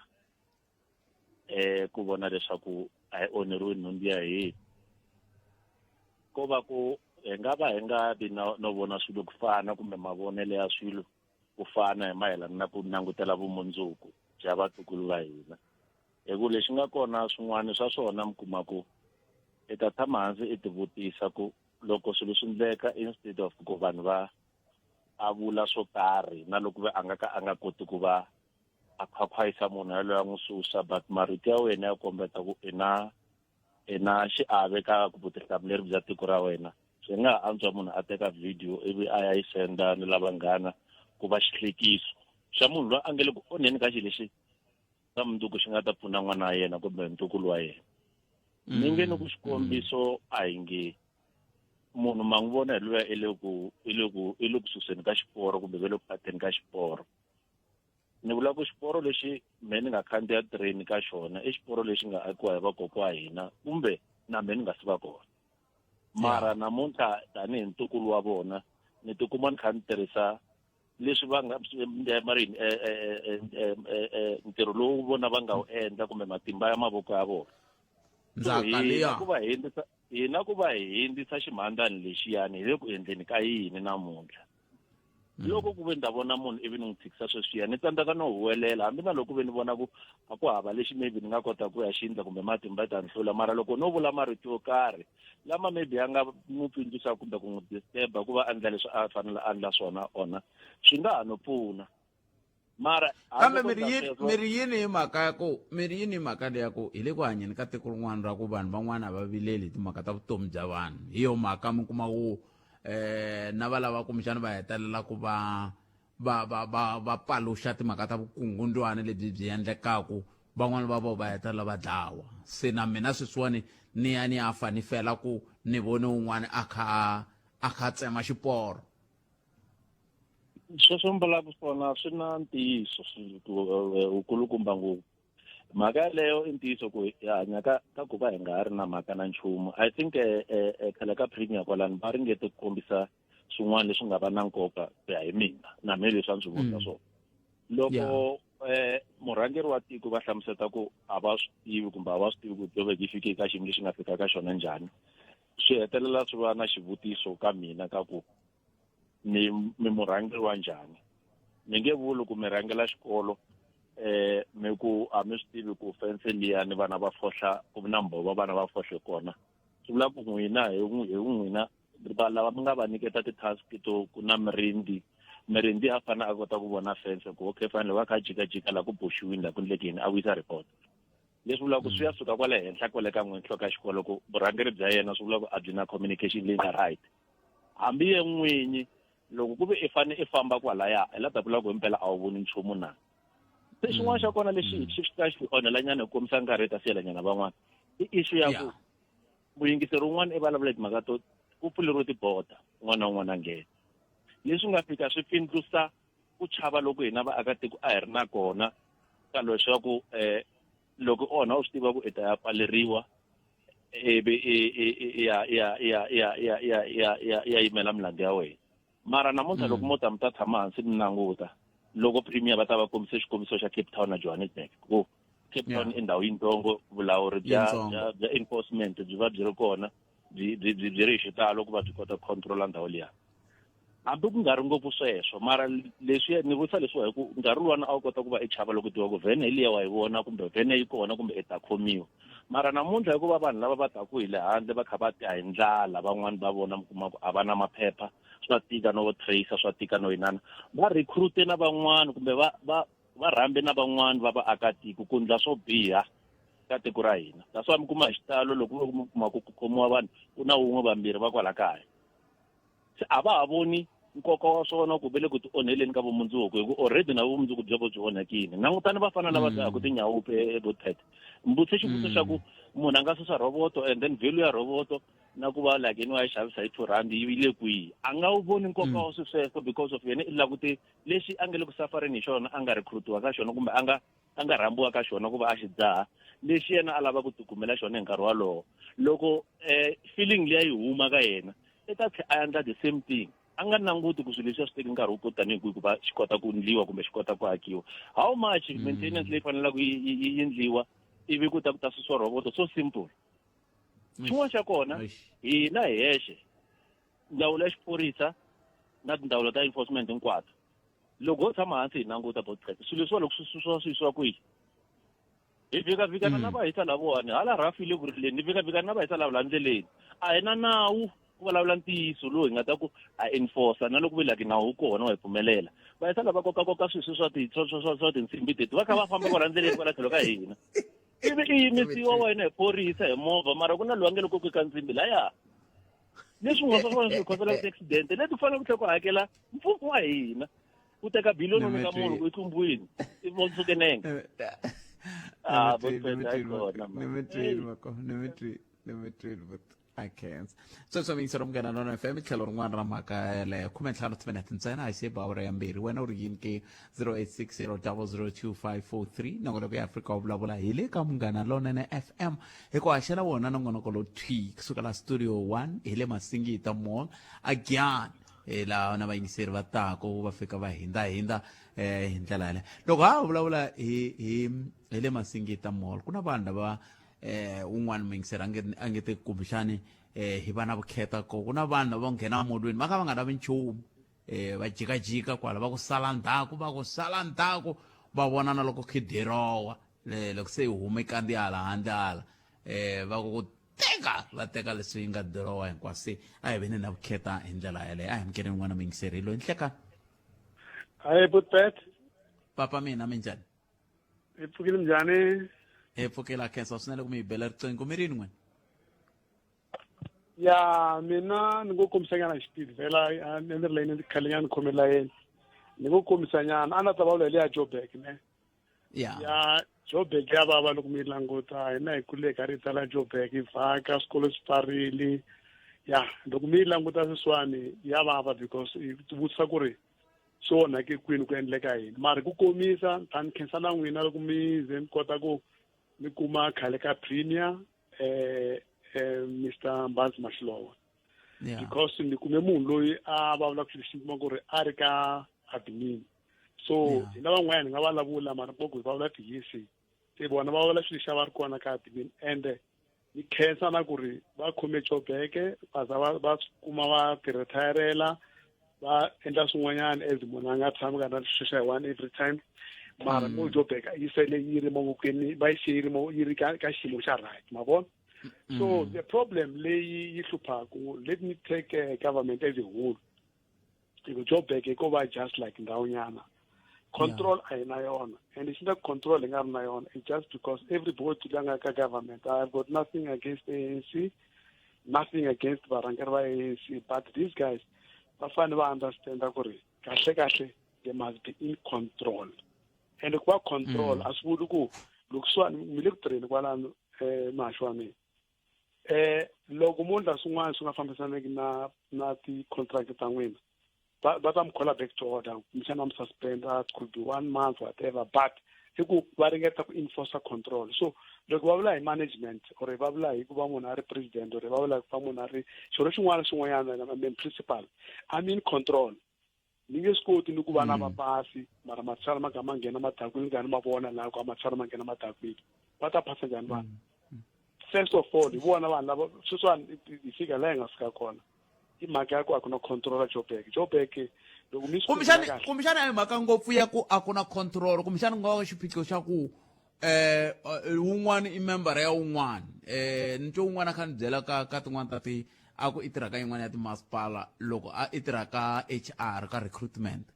eh ku vona leswaku a hi onheriwi nhundzu ya hina ko va ku hi nga va hi nga vi no no vona swilo ku fana kumbe mavonelo ya swilo ku fana hi mayelana na ku langutela vumundzuku bya vatukulu va hina hi ku lexi nga kona swin'wana swa swona mi kuma ku i ta tshama hansi i tivutisa ku loko swilo swi ndleka instead of ku vanhu va a vula swo karhi na loko ve a nga ka a nga koti ku va a khwakhwayisa munhu yaloye a n'wi susa but marito ya wena ya kombeta ku i na i na xiave ka vutihlamuleri bya tiko ra wena swi nga ha antswa munhu a teka video ivi a ya yi senda ni lava nghana ku va xihlekiso xa munhu loyi a nga le ku onheni ka xilo lexi ka mundzuku xi nga ta pfuna n'wana wa yena kumbe ntukulu wa yena ni nge ni ku xikombiso a hi nge munhu ma n'wi vona hi luya i le ku i le ku i le ku suseni ka xiporo kumbe ve le ku pateni ka xiporo ni vula ku xiporo lexi me ni nga khandziya train ka xona i xiporo lexi nga akiwa hi vakokwa wa hina kumbe na me ni nga si va kona mara namuntlha tanihi ntukulu wa vona ni tikuma ni kha ni tirhisa leswi va nga marini eh, eh, eh, ntirho lowu vona va nga wu endla kumbe matimba ya mavoko ya vona ndzhaka liya ku va hindzisa hina ku va hi hindzisa ximhandzani lexiyani hi le ku endleni ka yini namuntlha mm. loko ku ve ni ta vona munhu ivi ni n'wi tshikisa sweswiya ni tsandzeka no huwelela hambi na loko ve ni vona ku a ku hava lexi maybe ni nga kota ku ya xindla kumbe matimba ta ni hlula mara loko no vula marito yo karhi lama maybe ya nga n'wi pfindlusa kumbe ku n'wi disturba ku va a endla leswi a fanele a endla swona ona swi nga ha no pfuna Mara Kambe hambi ko mi ri endla yini sweswo mi ri yini hi mhaka ya ku mi ri yini hi mhaka leya ku hi le ku hanyeni ka tiko rin'wana ra ku vanhu van'wana a va vileli hi timhaka ta vutomi bya vanhu hi yo mhaka mi kuma ku na va lava kumbexana va hetelela ku va va va va va paluxa timhaka ta vukungundwani lebyi byi endlekaku van'wana va vo va hetelela va dlawa se na mina sweswiwani ni ya ni ya fa ni fela ku ni vone un'wana a kha a a kha a tsema xiporo. Sweswo mi vulaka swona swi na ntiyiso wukulukumba ngopfu. Mhaka yaleyo i ntiyiso ku hi hanya ka ka ku va hi nga ha ri na mhaka na nchumu. I think khale ka premier kwalano va ringete ku kombisa swin'wana leswi nga va na nkoka ku ya hi mina na me leswi a ndzi vonisa swona. Loko murhangeri wa tiko va hlamuseta ku a va swi tivi kumbe a va swi tivi ku Joburg yi fike ka xiyimo lexi nga fika ka xona njhani, swi hetelela swi va na xivutiso ka mina ka ku mi mi murhangeri wa njhani. Mi nge vuli ku mi rhangela xikolo mi ku a mi swi tivi ku fense liyani vana va fohla ku na mbhova vana va fohle kona. Swi vula ku n'wina hi hi n'wina va lava mi nga va nyiketa ti-task to ku na mirindi, mirindi a fanele a kota ku vona fence ku okay fine loko a kha a jikajika laha ku boxiwini laha ku endleke yini a vuyisa report. Leswi vulaka ku swi ya suka kwale henhla kwale ka n'we nhloko ya xikolo ku vurhangeri bya yena swi vula ku a byi na communication leyi nga right. Hambi ye n'winyi loko ku ve i fane i famba kwalaya hi la ta vula ku himpela a wu voni nchumu na. Se xin'wana xa kona lexi xi fika xi onhela nyana hi kombisa nkarhi hi ta siyela nyana van'wana i issue ya ku muyingiseri un'wana i vulavula timhaka to ku pfuleriwe tiboda un'wana na un'wana a nghena. Leswi nga fika swi pfindlusa ku chava loku hina vaakatiko a hi ri na kona ka leswaku loko u onha u swi tiva ku i ta ya pfaleriwa ivi i ya ya ya ya ya ya ya ya ya yimela milandzu ya wena. Mara namuntlha loko mo ta mi ta tshama hansi mi languta loko premier va ta va kombise xikombiso xa Cape Town na Johannesburg ku Cape Town i ndhawu yintsongo vulawuri bya bya bya enforcement byi va byi ri kona byi byi byi byi ri hi xitalo ku va byi kota ku control ndhawu liya. Hambi ku nga ri ngopfu sweswo mara leswiya ni vutisa leswiwa hi ku nkarhi luwani a wu kota ku va i chava loko tiva ku vhene hi liya wa yi vona kumbe vhene yi kona kumbe i ta khomiwa. Mara namuntlha hikuva vanhu lava va taku hi le handle va kha va ta hi ndlala van'wani va vona mi kuma ku a va na maphepha swa tika no tracer swa tika no inana va recruit na van'wani kumbe va va va rhambe na van'wani va vaakatiko ku ndla swo biha ka tiko ra hina. That's why mi kuma hi xitalo loko mi kuma ku khomiwa vanhu ku na wun'we vambirhi va kwala kaya. Se a va ha voni nkoka wa swona ku ve le ku ti onheleni ka vumundzuku hi ku already na vumundzuku byebo byi onhakile. Langutani vafana lava dzahaka tinyawupe eBotet. Mbutse xivutiso xa ku munhu a nga susa roboto and then value ya roboto na ku va like yini wa yi xavisa hi 2 rand yi le kwihi. A nga wu voni nkoka wa swi sweswo because of yena i langute lexi a nga le ku safarini hi xona a nga recruitiwa ka xona kumbe a nga a nga rhambiwa ka xona ku va a xi dzaha lexi yena a lava ku tikumela xona hi nkarhi wolowo. Loko feeling liya yi huma ka yena i ta tlhela a endla the same thing a nga languti ku swilo leswi a swi teki nkarhi wo ko tanihi kwihi ku va xi kota ku ndliwa kumbe xi kota ku akiwa. How much maintenance leyi faneleke yi endliwa ivi ku ta ku ta susiwa roboto so simple. Xin'wana xa kona hina hi hexe ndzawulo ya xiphorisa na tindzawulo ta enforcement hinkwato loko ho tshama hansi hi languta botchet swilo leswiwa loko swi susiwa swi yisiwa kwihi hi vhikavhikana na vahisa lavawani hala rhafu yi le ku rileni hi vhikavhikana na vahisa lava la ndleleni a hi na nawu ku vulavula ntiyiso lowu hi nga ta ku a enforcer na loko ve like nawu wu kona wa hi pfumelela vahisa lava kokakoka swilo swa ti swa swa swa tinsimbi teti va kha va famba kwala ndleleni kwala tlhelo ka hina ivi i yimisiwa wena hi phorisa hi movha mara ku na loyi a nge le koke ka nsimbi laya leswi nga swa swona swi khosela ti-accident leti fanele ku tlhela ku hakela mfumo wa hina ku teka biliyoni u nyika munhu ku i tlumbwini i vonsuke nenge ah I can't. Sweswo miyingiselo munghana nona FM tlhelo rin'wana ra mhaka yeleyo 15 timinete ntsena a hi se ba awara ya mbirhi wena u ri yini ke 0860002543 nongonoko ya Afrika wu vulavula hi le ka munghana lonene FM hi ku haxela wona nongonoko lowu thwi kusuka la studio 1 hi le Masingita Mall again hi laha na vayingiseri va tako va fika va hindahindza hi ndlela yaleyo loko ha vulavula hi hi hi le Masingita Mall ku na vanhu lava un'wana muyingiseri a nge a nge te kumbexani hi va na vukheta ko ku na vanhu lava nghena molweni va kha va nga lavi nchumu va jikajika kwala va ku sala ndzhaku va ku sala ndzhaku va vona na loko khidirowa loko se yi hume kandi hala handle hala va ku teka va teka leswi yi nga dirowa hinkwaswo se a hi veni na vukheta hi ndlela yaleyo a hi amukeleni n'wana muyingiseri hi loyi nhlekani Hayi Butbet. Papa mina minjhani? Hi pfukile minjhani? Hi pfukile a khensa swinene ku mi hi bela riqingho mi rini n'wina? Ya mina ni ngo kombisanyana xipidi vhela a ni ri layini khale nyana ni khome layeni ni ngo kombisanyana a na ta vulavula hi le ya Joburg ne ya ya Joburg ya vava loko mi yi languta hina hi kule hi karhi hi tsala Joburg hi vhaka swikolo swi pfarile ya loko mi yi languta sweswiwani ya vava because yi vutisa ku ri swi onhake kwini ku endleka yini mara ku komisa ta ni khensa na n'wina loko mi ze mi kota ku mi kuma khale ka premier eh, eh Mr Mbanzi Mashilowa yeah. because ni kume munhu loyi a vulavulaka xilo xi kuma ku ri a ri ka admin so Yeah. hina van'wanyana hi nga vulavula mara ku hi vulavula tihisi se vona va vula xilo xa va ri kona ka admin ende ni khensa na ku ri va khome jobeke va za va va kuma va ti retirirela va endla swin'wanyana as munhu a nga tshami ka na xilo xa one every time mara mo Joburg yi sele yi ri mavokweni va yi siye yi ri mo yi ri ka ka xiyimo xa right ma vona so the problem leyi yi hluphaku let me take government as a whole hi ku Joburg ko va just like ndhawunyana control a hi na yona and xi ndla control hi nga ri na yona it's just because everybody la nga ka government I've got nothing against ANC nothing against varhangeri va ANC but these guys va fanele va understanda ku ri kahle kahle they must be in control and ku va control a swi vuli ku loko swani mi le ku tirheni kwalano um muhaxi wa mina eh loko mo ndla swin'wana swi nga fambisaneki na na ti-contract ta n'wina va va ta mi call back to order kumbexana va mi suspenda it could be one month whatever but i ku va ringeta ku enforce control so loko va vula hi management or va vula hi ku va munhu a ri president or va vula hi ku va munhu a ri xilo xin'wana na xin'wanyana principal I mean control ni nge swi koti ni ku va na mapasi mara matshara ma kha ma nghena madakwini ni karhi ma vona laha ku a matshara ma nghena madakwini va ta phasa njhani vanhu first of all hi vona vanhu lava sweswiwani hi fika laha hi nga fika kona i mhaka ya ku a ku na control Joburg Joburg loko mi swi kumbexani kahle kumbexani a hi mhaka ngopfu ya ku a ku na control kumbexani ku nga va xiphiqo xa ku eh wun'wana i member ya wun'wana eh ni twe wun'wana a kha ni byela ka ka tin'wana ta ti a ku i tirha ka yin'wana ya timasipala loko a i tirha ka HR ka recruitment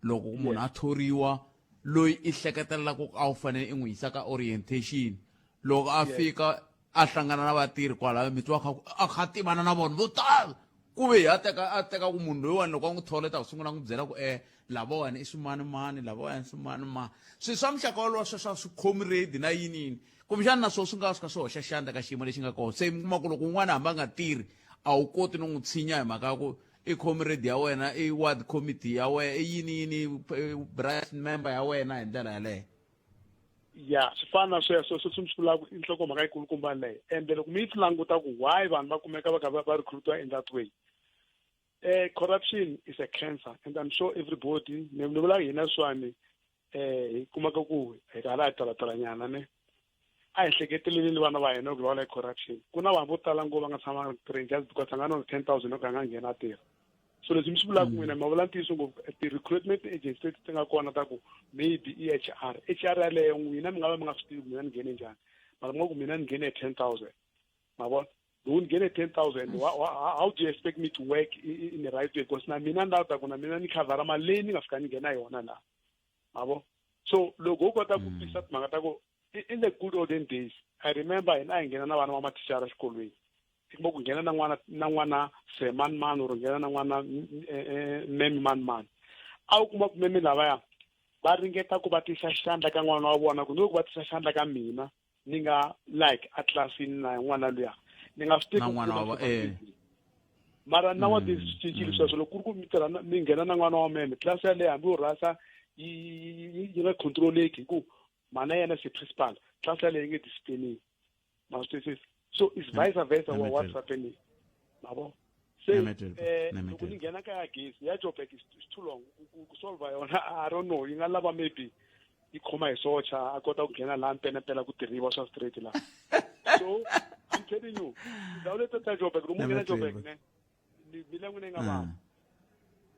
loko munhu a thoriwa loyi i hleketelela ku a wu fanele i n'wi yisa ka orientation loko a fika a hlangana na vatirhi kwalaho mi twa kha a kha tivana na vona vo tala ku ve a teka a teka ku munhu loyiwani loko a n'wi thola ta ku sungula n'wi byela ku e lavawani i swimanimani lavawani i swimanimani swilo swa muxaka wolowo sweswo a swi khomi ready na yini yini kumbexana na swona swi nga swi kha swi hoxa xandla ka xiyimo lexi nga kona se mi kuma ku loko un'wana hambi a nga tirhi a wu koti no n'wi tshinya hi mhaka ya ku i comrade ya wena i ward committee ya wena i yini yini branch member ya wena hi ndlela yaleyo ya swi fana na sweswo sweswi mi swi vulaka i nhlokomhaka yikulukumba leyo ende loko mi yi languta ku why vanhu va kumeka va kha va recruitiwa in that way eh corruption is a cancer and i'm sure everybody ni ni vula hina swani eh hi kumaka ku hi kala hi talatalanyana ne a hi hleketeleleni vana va hina ku vulavula hi corruption ku na vanhu vo tala ngopfu va nga tshama tirheni just because a nga na 10,000 loko a nga nghena a tirha so leswi mi swi vulaka n'wina ma vula ntiyiso ngopfu ti-recruitment agency leti ti nga kona ta ku maybe i H R H R yaleyo n'wina mi nga va mi nga swi tivi mina ni nghene njhani mara mi nga ku mina ni nghene hi 10,000 ma vona loko ni nghene 10,000 how do you expect me to work in the right way because na mina ni lava ta ku na mina ni khavhara mali leyi ni nga fika ni nghena yona laha ma vo so loko ho kota ku twisisa timhaka ta ku in the good olden days i remember hina a hi nghena na vana va mathicara exikolweni i kuma ku nghena na n'wana na n'wana sir mani mani or nghena na n'wana meme mani mani a wu kuma ku meme lavaya va ringeta ku va tisa xandla ka n'wana wa vona ku ni ku va tisa xandla ka mina ni nga like a tlilasini na n'wana luya ni nga swi tivi Na n'wana wa eh. mara nowadays swi cincile sweswo loko ku ri ku mi tirha mi nghena na n'wana wa meme tlilasi yaleyo hambi wo rhasa yi nga controleki hi ku mhana yena se principal tlilasi yaleyo yi nge discipliniwi ma swi twisisa so it's vice versa wa what's happening ma vo se eh loko ni nghena ka ya gezi ya Joburg is too long ku solve yona I don't know yi nga lava maybe yi khoma hi socha a kota ku nghena laha mpelampela ku tirhiwa swa straight laha so I'm telling you tindhawu leti ta Joburg loko mu nghena Joburg ne mi la n'wina yi nga vava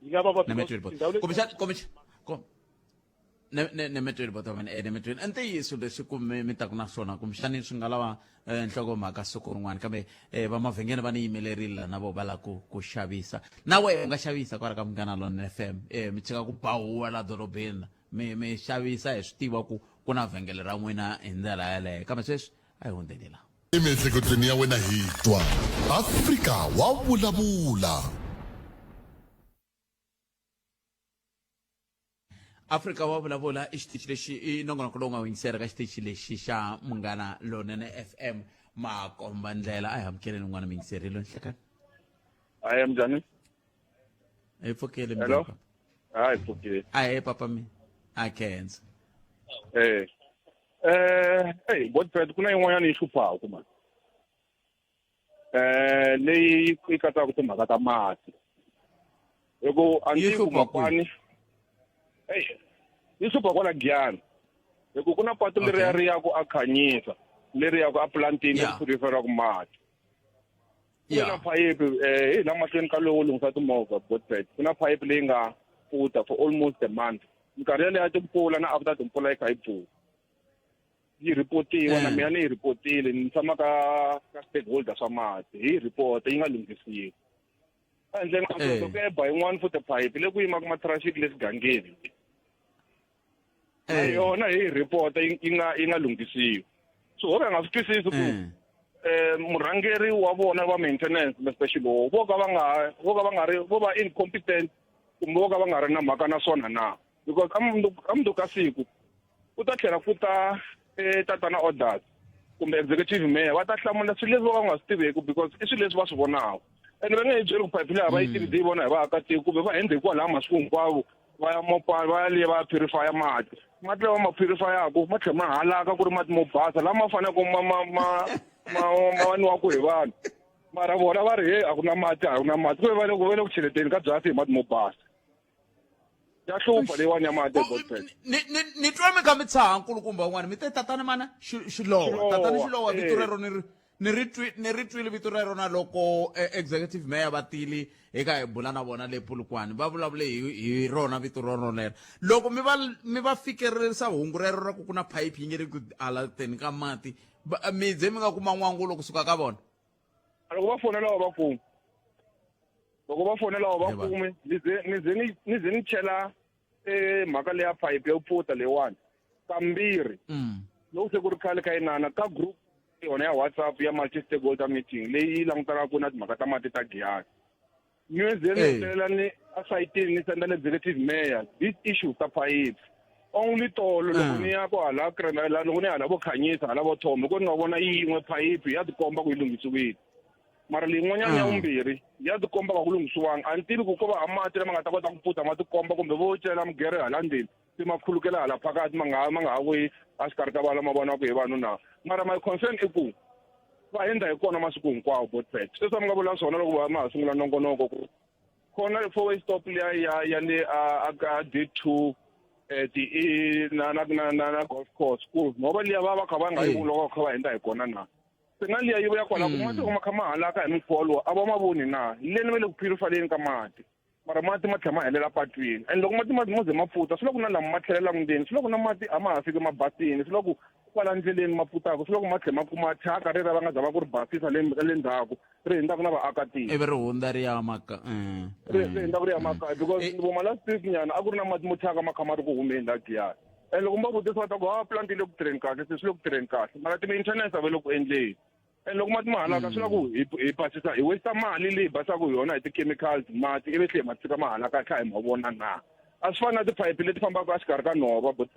yi nga vava tindhawu leti kumbexana nemetweni bota vana nemetweni i ntiyiso leswi ku mi taku na swona kumbexani swi nga lava nhlokomhaka siku rin'wana kambe va mavhengele va ni yimelerile la na vo va lava ku ku xavisa na wehe u nga xavisa kwala ka Munghana Lonene FM mi tshika ku ba huwa la dorobeni la. mi mi xavisa hi swi tiva ku ku na vhengele ra n'wina hi ndlela yaleyo kambe sweswi a hi hundzeni la Emiehleketweni ya wena hi twa Afrika wa vulavula. Afrika wa vulavula i xitichi lexi i nongonoko lowu nga wu yingisela ka xitichi lexi xa Munghana Lonene FM makomba ndlela a hi amukeleni un'wana muyingiseri lo nhlekani Hayi mnjani? Hi pfukile Hello? mnjhani papa Hayi pfukile. Ahee papa mi a khensa Eh. Eh, hey, Godfred ku na yin'wanyana yi hluphaku man. Eh, leyi yi katsaka timhaka ta mati. Hi ku a Yi ni tivi ku hlupha kwihi? mapani. Hey, yi hlupha kwala Giyani. Hi ku ku na patu leriya Okay. ri yaku a Khanyisa, leri yaku a plantini Yeah. leri puriferiwaka mati. Ku Yeah. na phayiphi eh hi la mahlweni ka lowo lunghisa timovha Godfred. Ku na phayiphi leyi nga pfuta for almost a month. Minkarhi yaleyo ya timpfula na after timpfula yi kha yi pfula. Yi ripotiwa na mina ni yi ripotile ni tshama ka ka stakeholder swa mati hi yi ripota yi nga lunghisiwi. Ehandleni ka sweswo ku eba yin'wana futhi phayiphi le ku yimaka mathirafiki le xigangeni. Na yona hi yi ripota yi yi nga yi nga lunghisiwi. So ho ka hi nga swi twisisi ku eh murhangeri wa vona va maintenance Mr Xilowo vo ka va nga vo ka va nga ri vo va incompetent kumbe vo ka va nga ri na mhaka na swona na because a mundzuku ka siku ku ta tlhela ku ta eh, tatana orders kumbe executive mayor va ta hlamula swilo leswi vo ka va nga swi tiveki because i swilo leswi va swi vonaka and va nge hi byeli ku phayiphi leyi a va yi tivi yi vona hi vaakatiko kumbe va hundze hikwalaho masiku hinkwawo va ya mopa va ya le va ya purifya mati mati lawa ma purifayaku ma tlhela ma halaka ku ri mati mo basa lama faneleke ma ma ma ma ma nwaku hi vanhu mara vona va ri he a ku na mati a ku na mati ku ve va le ku va le ku cheleteni ka byasi hi mati mo basa ya hlupha leyiwani ya mati eBoksburg ni ni ni twa mi kha mi tshaha nkulukumba un'wana mi te tatana mana Xilowa tatana Xilowa vito eh. rero ni ri ni ri twi ni ri twile vito rero na loko eh, executive mayor va tili hi ka hi bula na vona le Polokwane va vulavule hi hi rona vito rero lero loko mi va mi va fikelerisa hungu rero ra ku ku na phayiphi yi nge le ku alateni ka mati va- mi ze mi nga kuma n'wangulo kusuka ka vona loko va fonela va kumi loko va fonela va Hi vanhu. kumi ni ze ni ze ni ni ze ni chela eh mhaka leya phayiphi yo pfuta leyiwani kambirhi loko se ku ri khale ka inana ka group yona ya WhatsApp ya multi stakeholder meeting leyi yi langutanaka na timhaka ta mati ta Giyani ni ze ni Eh. hetelela ni asayitini ni senda na executive mayor this issue ta phayiphi only tolo loko ni ya ko hala Kremela loko ni ya hala vo Khanyisa hala vo Thombe ko ni nga vona yin'we phayiphi ya tikomba ku yi lunghisiwile mara leyin'wanyana ya vumbirhi ya tikomba ka ku lunghisiwanga a ni tivi ku ko va a mati lama nga ta kota ku pfuta ma tikomba kumbe vo cela mugere hala ndzeni se ma khulukela hala phakathi ma nga ma nga ha vuyi exikarhi ka vanhu lama vonaka hi vanhu na mara my concern i ku va endla hi kona masiku hinkwawo botpet sweswi mi nga vula swona loko va ma ha sungula nongonoko ku khona four way stop liya ya ya le a a D two eh, ti i na na na na na golf course ku nhova liya va va kha va nga yi loko va kha va endla hi kona na se na liya yi vuya kwala ku mati ma kha ma halaka hi mukhuva lowu a va ma voni na leni va le ku purifaleni ka mati mara mati ma tlhela ma helela patwini and loko mati ma mo ze ma pfuta swi loko na lama ma tlhelelaka ndzeni swi loko na mati a ma ha fiki ma basini swi loko kwala ndleleni ma pfutaka swi loko ma tlhela ma kuma thyaka rera va nga za va ku ri basisa le le ndzhaku ri hundzaka na vaakatiko ivi ri hundza ri ya maka ri ri hundzaka ri ya makaya because ni voma last week nyana a ku ri na mati mo thyaka ma kha ma ri ku humeni la Giyani and loko mi va vutisa va ta ku ha plant yi le ku tirheni kahle se swi le ku tirheni kahle mara ti-maintenance a va le ku endleni and loko mati ma halaka swi la ku hi hi basisa hi waste mali leyi basaka hi yona hi ti-chemicals mati ivi tlhe hi ma tshika ma halaka kha hi ma vona na a swi fani na tiphayiphi leti fambaka exikarhi ka nhova but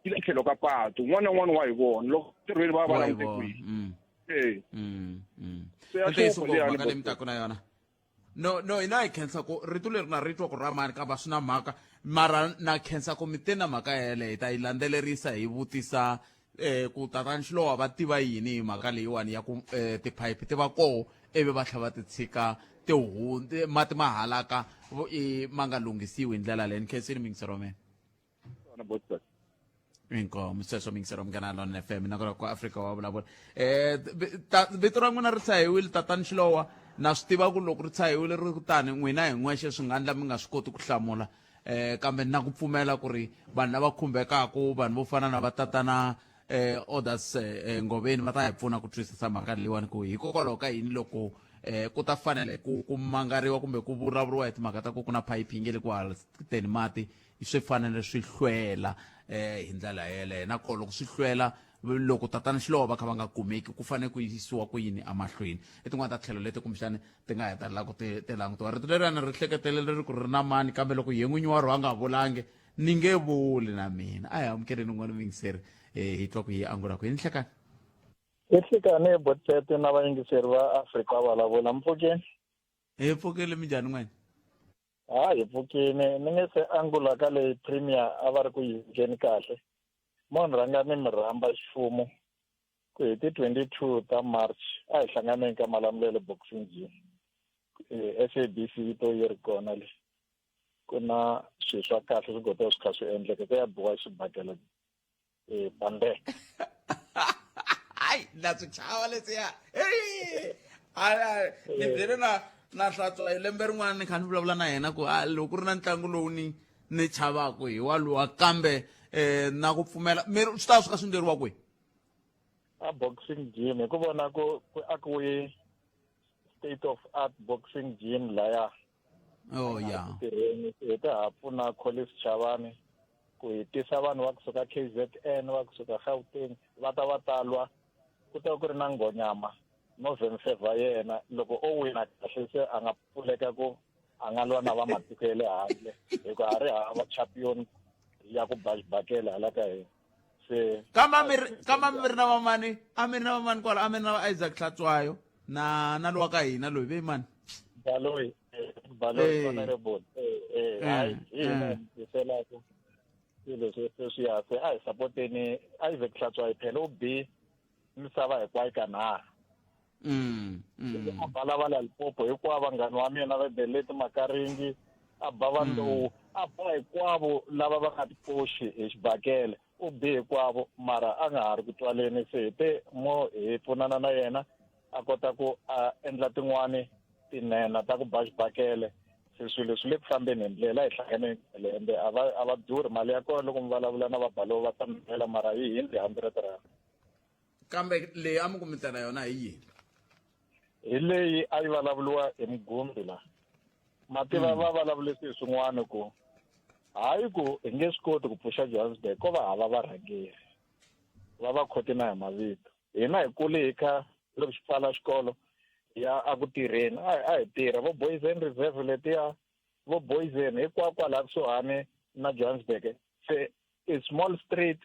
yi le tlhelo ka patu un'wana na un'wana wa hi vona loko ntirhweni va va Wa yi langute vona. kwihi e Se ya I ntiyiso hlupha ngopfu leyani mhaka leyi mi Botpet. taka na yona no no hina hi khensa ku rito leri na ri twa ku ra mani kambe a swi na mhaka mara na khensa ku mi te na mhaka yeleyo hi ta yi landzelerisa hi vutisa eh ku tatana Xilowa va tiva yini hi mhaka leyiwani ya ku eh, tiphayiphi ti va koho ivi va tlhela va ti tshika ti hundzi mati ma halaka i ma nga lunghisiwi hi ndlela leyi ni khensini muyingiseri wa mina Swona, Botpet. Inkomu sweswo muyingiseri wa Munghana Lonene FM nakona ku Afrika wa vulavula eh vito ra n'wina ri tshahiwile tatani Xilowa na swi tiva ku loko ri tshahiwile ri kutani n'wina hi n'wexe swi nga endla mi nga swi koti ku hlamula eh kambe na ku pfumela ku ri vanhu lava khumbekaku vanhu vo fana na va tatana eh orders eh, Ngoveni va ta hi pfuna ku twisisa mhaka leyiwani ku hikokwalaho ka yini loko eh ku ta fanele ku ku mangariwa kumbe ku vulavuriwa hi timhaka ta ku ku na phayiphi yi nge le ku halateni mati swi fanele swi hlwela um hi ndlela yeleyo nakona loko swi hlwela loko tatana Xilowa va kha va nga kumeki ku fanele ku yisiwa ku yini emahlweni i tin'wana ta tlhelo leti kumbexani ti nga hetelela ku ti ti langutiwa rito leriyani ri hleketelele ri ku ri na mani kambe loko ye n'winyi wa ro a nga vulangi ni nge vuli na mina a hi amukeleni un'wana muyingiseri um hi twa ku yi angula ku yini nhlekani I nhlikani Botpete na vayingiseri va Afrika vulavula mpfukeni. Hi pfukile minjhani n'wena? Ha hi pfukini ni nge se angula ka leyi premier a va ri ku yi vikeni kahle. Mo ni rhanga ni mi rhamba xifumu ku hi ti 22 ta March a hi hlanganeni ka Malamulele Boxing Gym. SABC yi to yi ri kona le. Ku na swilo swa kahle swi gota swi kha swi endleka ku ya biwa xibakela eh bande hayi na swi chava leswiya hey ni byele na na hlantswa hi lembe rin'wana ni kha ni vulavula na yena ku a loko ku ri na ntlangu lowu ni ni chavaku hi waluwa kambe eh na ku pfumela mi swi ta swi kha swi endleriwa kwihi a boxing gym hi ku vona ku ku akiwe state of art boxing gym laya oh ya tirheni hi ta ha pfuna Collins Chavani ku hi tisa vanhu va kusuka KZN va kusuka Gauteng va ta va ta lwa ku ta ku ri na nghonyama no vemfeva yena loko o wina kahle se a nga pfuleka ku a nga lwa na va matiko ya le handle hikuva a ri hava champion ya ku ba xibakela hala ka hina se kambe a mi ri kambe a mi ri na vamani a mi ri na vamani kwala a mi ri na va Isaac Hlatshwayo na na lowa ka hina loyi ve mani Baloyi Baloyi honorable eh hayi hi hina tiselaka swilo sweswiya se a hi sapoteni Isaac Hlatshwayo phela u bi misava hinkwayo ka nharhu a ba lava la Limpopo hinkwavo vanghani wa mina va Beleti Makaringi a ba va Ndou a ba hinkwavo lava va nga tikoxi hi xibakele u bi hinkwavo mara a nga ha ri ku twaleni se hi te mo hi pfunana na yena a kota ku a endla tin'wani tinhenha ta ku ba xibakele se swilo swi le ku fambeni hi ndlela hi hlangane lembe a va a va durhi mali ya kona loko mi vulavula na vabalowo va ta mi byela mara yi hindzi hundred rand kambe leyi a mi ku mi tela yona hi yini hi leyi a yi vulavuriwa hi mugumbi la mativa va vulavule swilo swin'wana ku hayi ku hi nge swi koti ku pfuxa Johannesburg ko va hava varhangeri va va khoti na hi mavito hina hi kule hi kha loko xi pfala xikolo ya a ku tirheni a a hi tirha vo Boys and Reserve letiya vo Boysen hinkwako kwalaha kusuhani na Johannesburg se i small street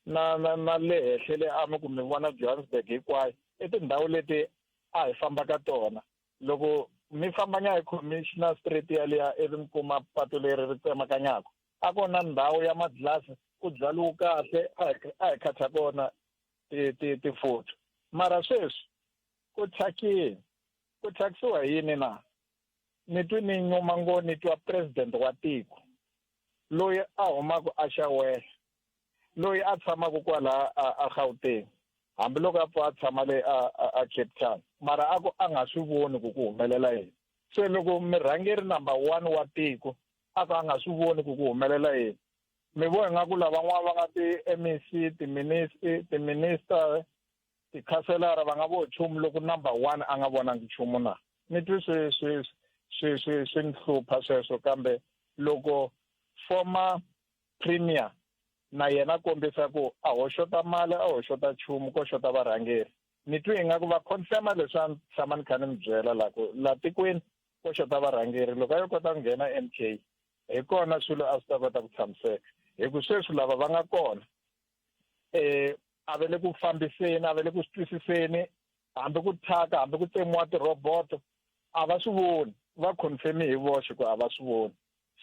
na na na le henhla le a mi ku mi vona Johannesburg hinkwayo i tindhawu leti a hi famba ka tona loko mi fambanya hi Commissioner Street yaliya ivi mi kuma patu leri ri tsemakanyaka a ko na ndhawu ya madlilasi ku byaliwe kahle a hi a hi khatha kona ti ti tifoto mara sweswi ku thyakile ku thyakisiwa hi yini na ni twi ni nyuma ngo ni twa president wa tiko loyi a humaka a xawela loyi a tshamaka kwala a Gauteng hambiloko a pfa a tshama le a a Cape Town mara a ku a nga swi voni ku ku humelela yini se loko murhangeri number one wa tiko a ku a nga swi voni ku ku humelela yini mi vo ingaku lavan'wana va nga ti-MEC ti-minister tikhanselara va nga vo nchumu loko number one a nga vonangi nchumu na ni twi swi swi swi swi swi ni hlupha sweswo kambe loko former premier na yena kombisa ku a ho xota mali a ho xota nchumu ko xota varhangeri ni twi ingaku va confirma leswi a ni tshama ni kha ni mi byela la ku la tikweni ko xota varhangeri loko a yo kota ku nghena M_K hi kona swilo a swi ta kota ku tshamiseka hi ku sweswi lava va nga kona eh a va le ku fambiseni a va le ku swi twisiseni hambi ku thyaka hambi ku tsemiwa tirhoboto a va swi voni va confirm hi voxe ku a va swi voni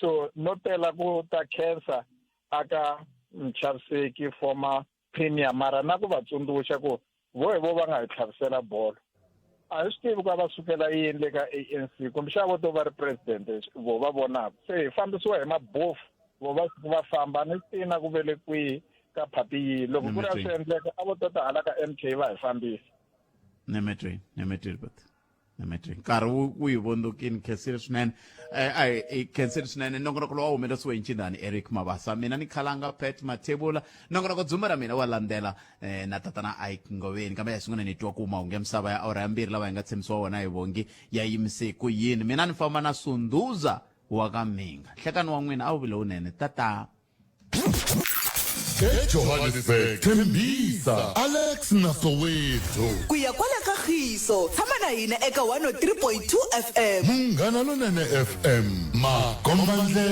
so no tela ku ta khensa aka mchaviseki former premier mara na ku va tsundzuxa ku vo hi vo va nga hi tlhavisela bolo a hi swi tivi ku a va sukela yini le ka ANC kumbexana vo to va ri president vo va vonaka se hi fambisiwa hi mabofu vo va siku va famba ni swi tivi na ku ve le kwihi ka phati yihi loko ku ri a swi endleka a vo tota hala ka M_K va hi fambisa nemetweni nemetweni but nemetweni nkarhi wu wu hi vondzokini khensile swinene eh, a hi hi khensile swinene nongonoko lowu a humelerisiwe hi ncindani eric mabasa mina ni khalanga pet mathebula nongonoko dzumba ra mina wa landzela eh, na tatana ike ngoveni kambe ya sungula ni twa ku mahungu ya misava ya awara ya mbirhi lawa hi nga tshembisiwa wona hi vongi ya yimise ku yini mina ni famba na sunduza wa ka Mhinga. Nhlekani wa n'wina a wu vi lowunene. Tata. EJohannesburg, Tembisa, Alex na Soweto. Ku ya kwala ka Khiso, tshama na hina eka 103.2 FM. Munghana Lonene FM, makombandlela.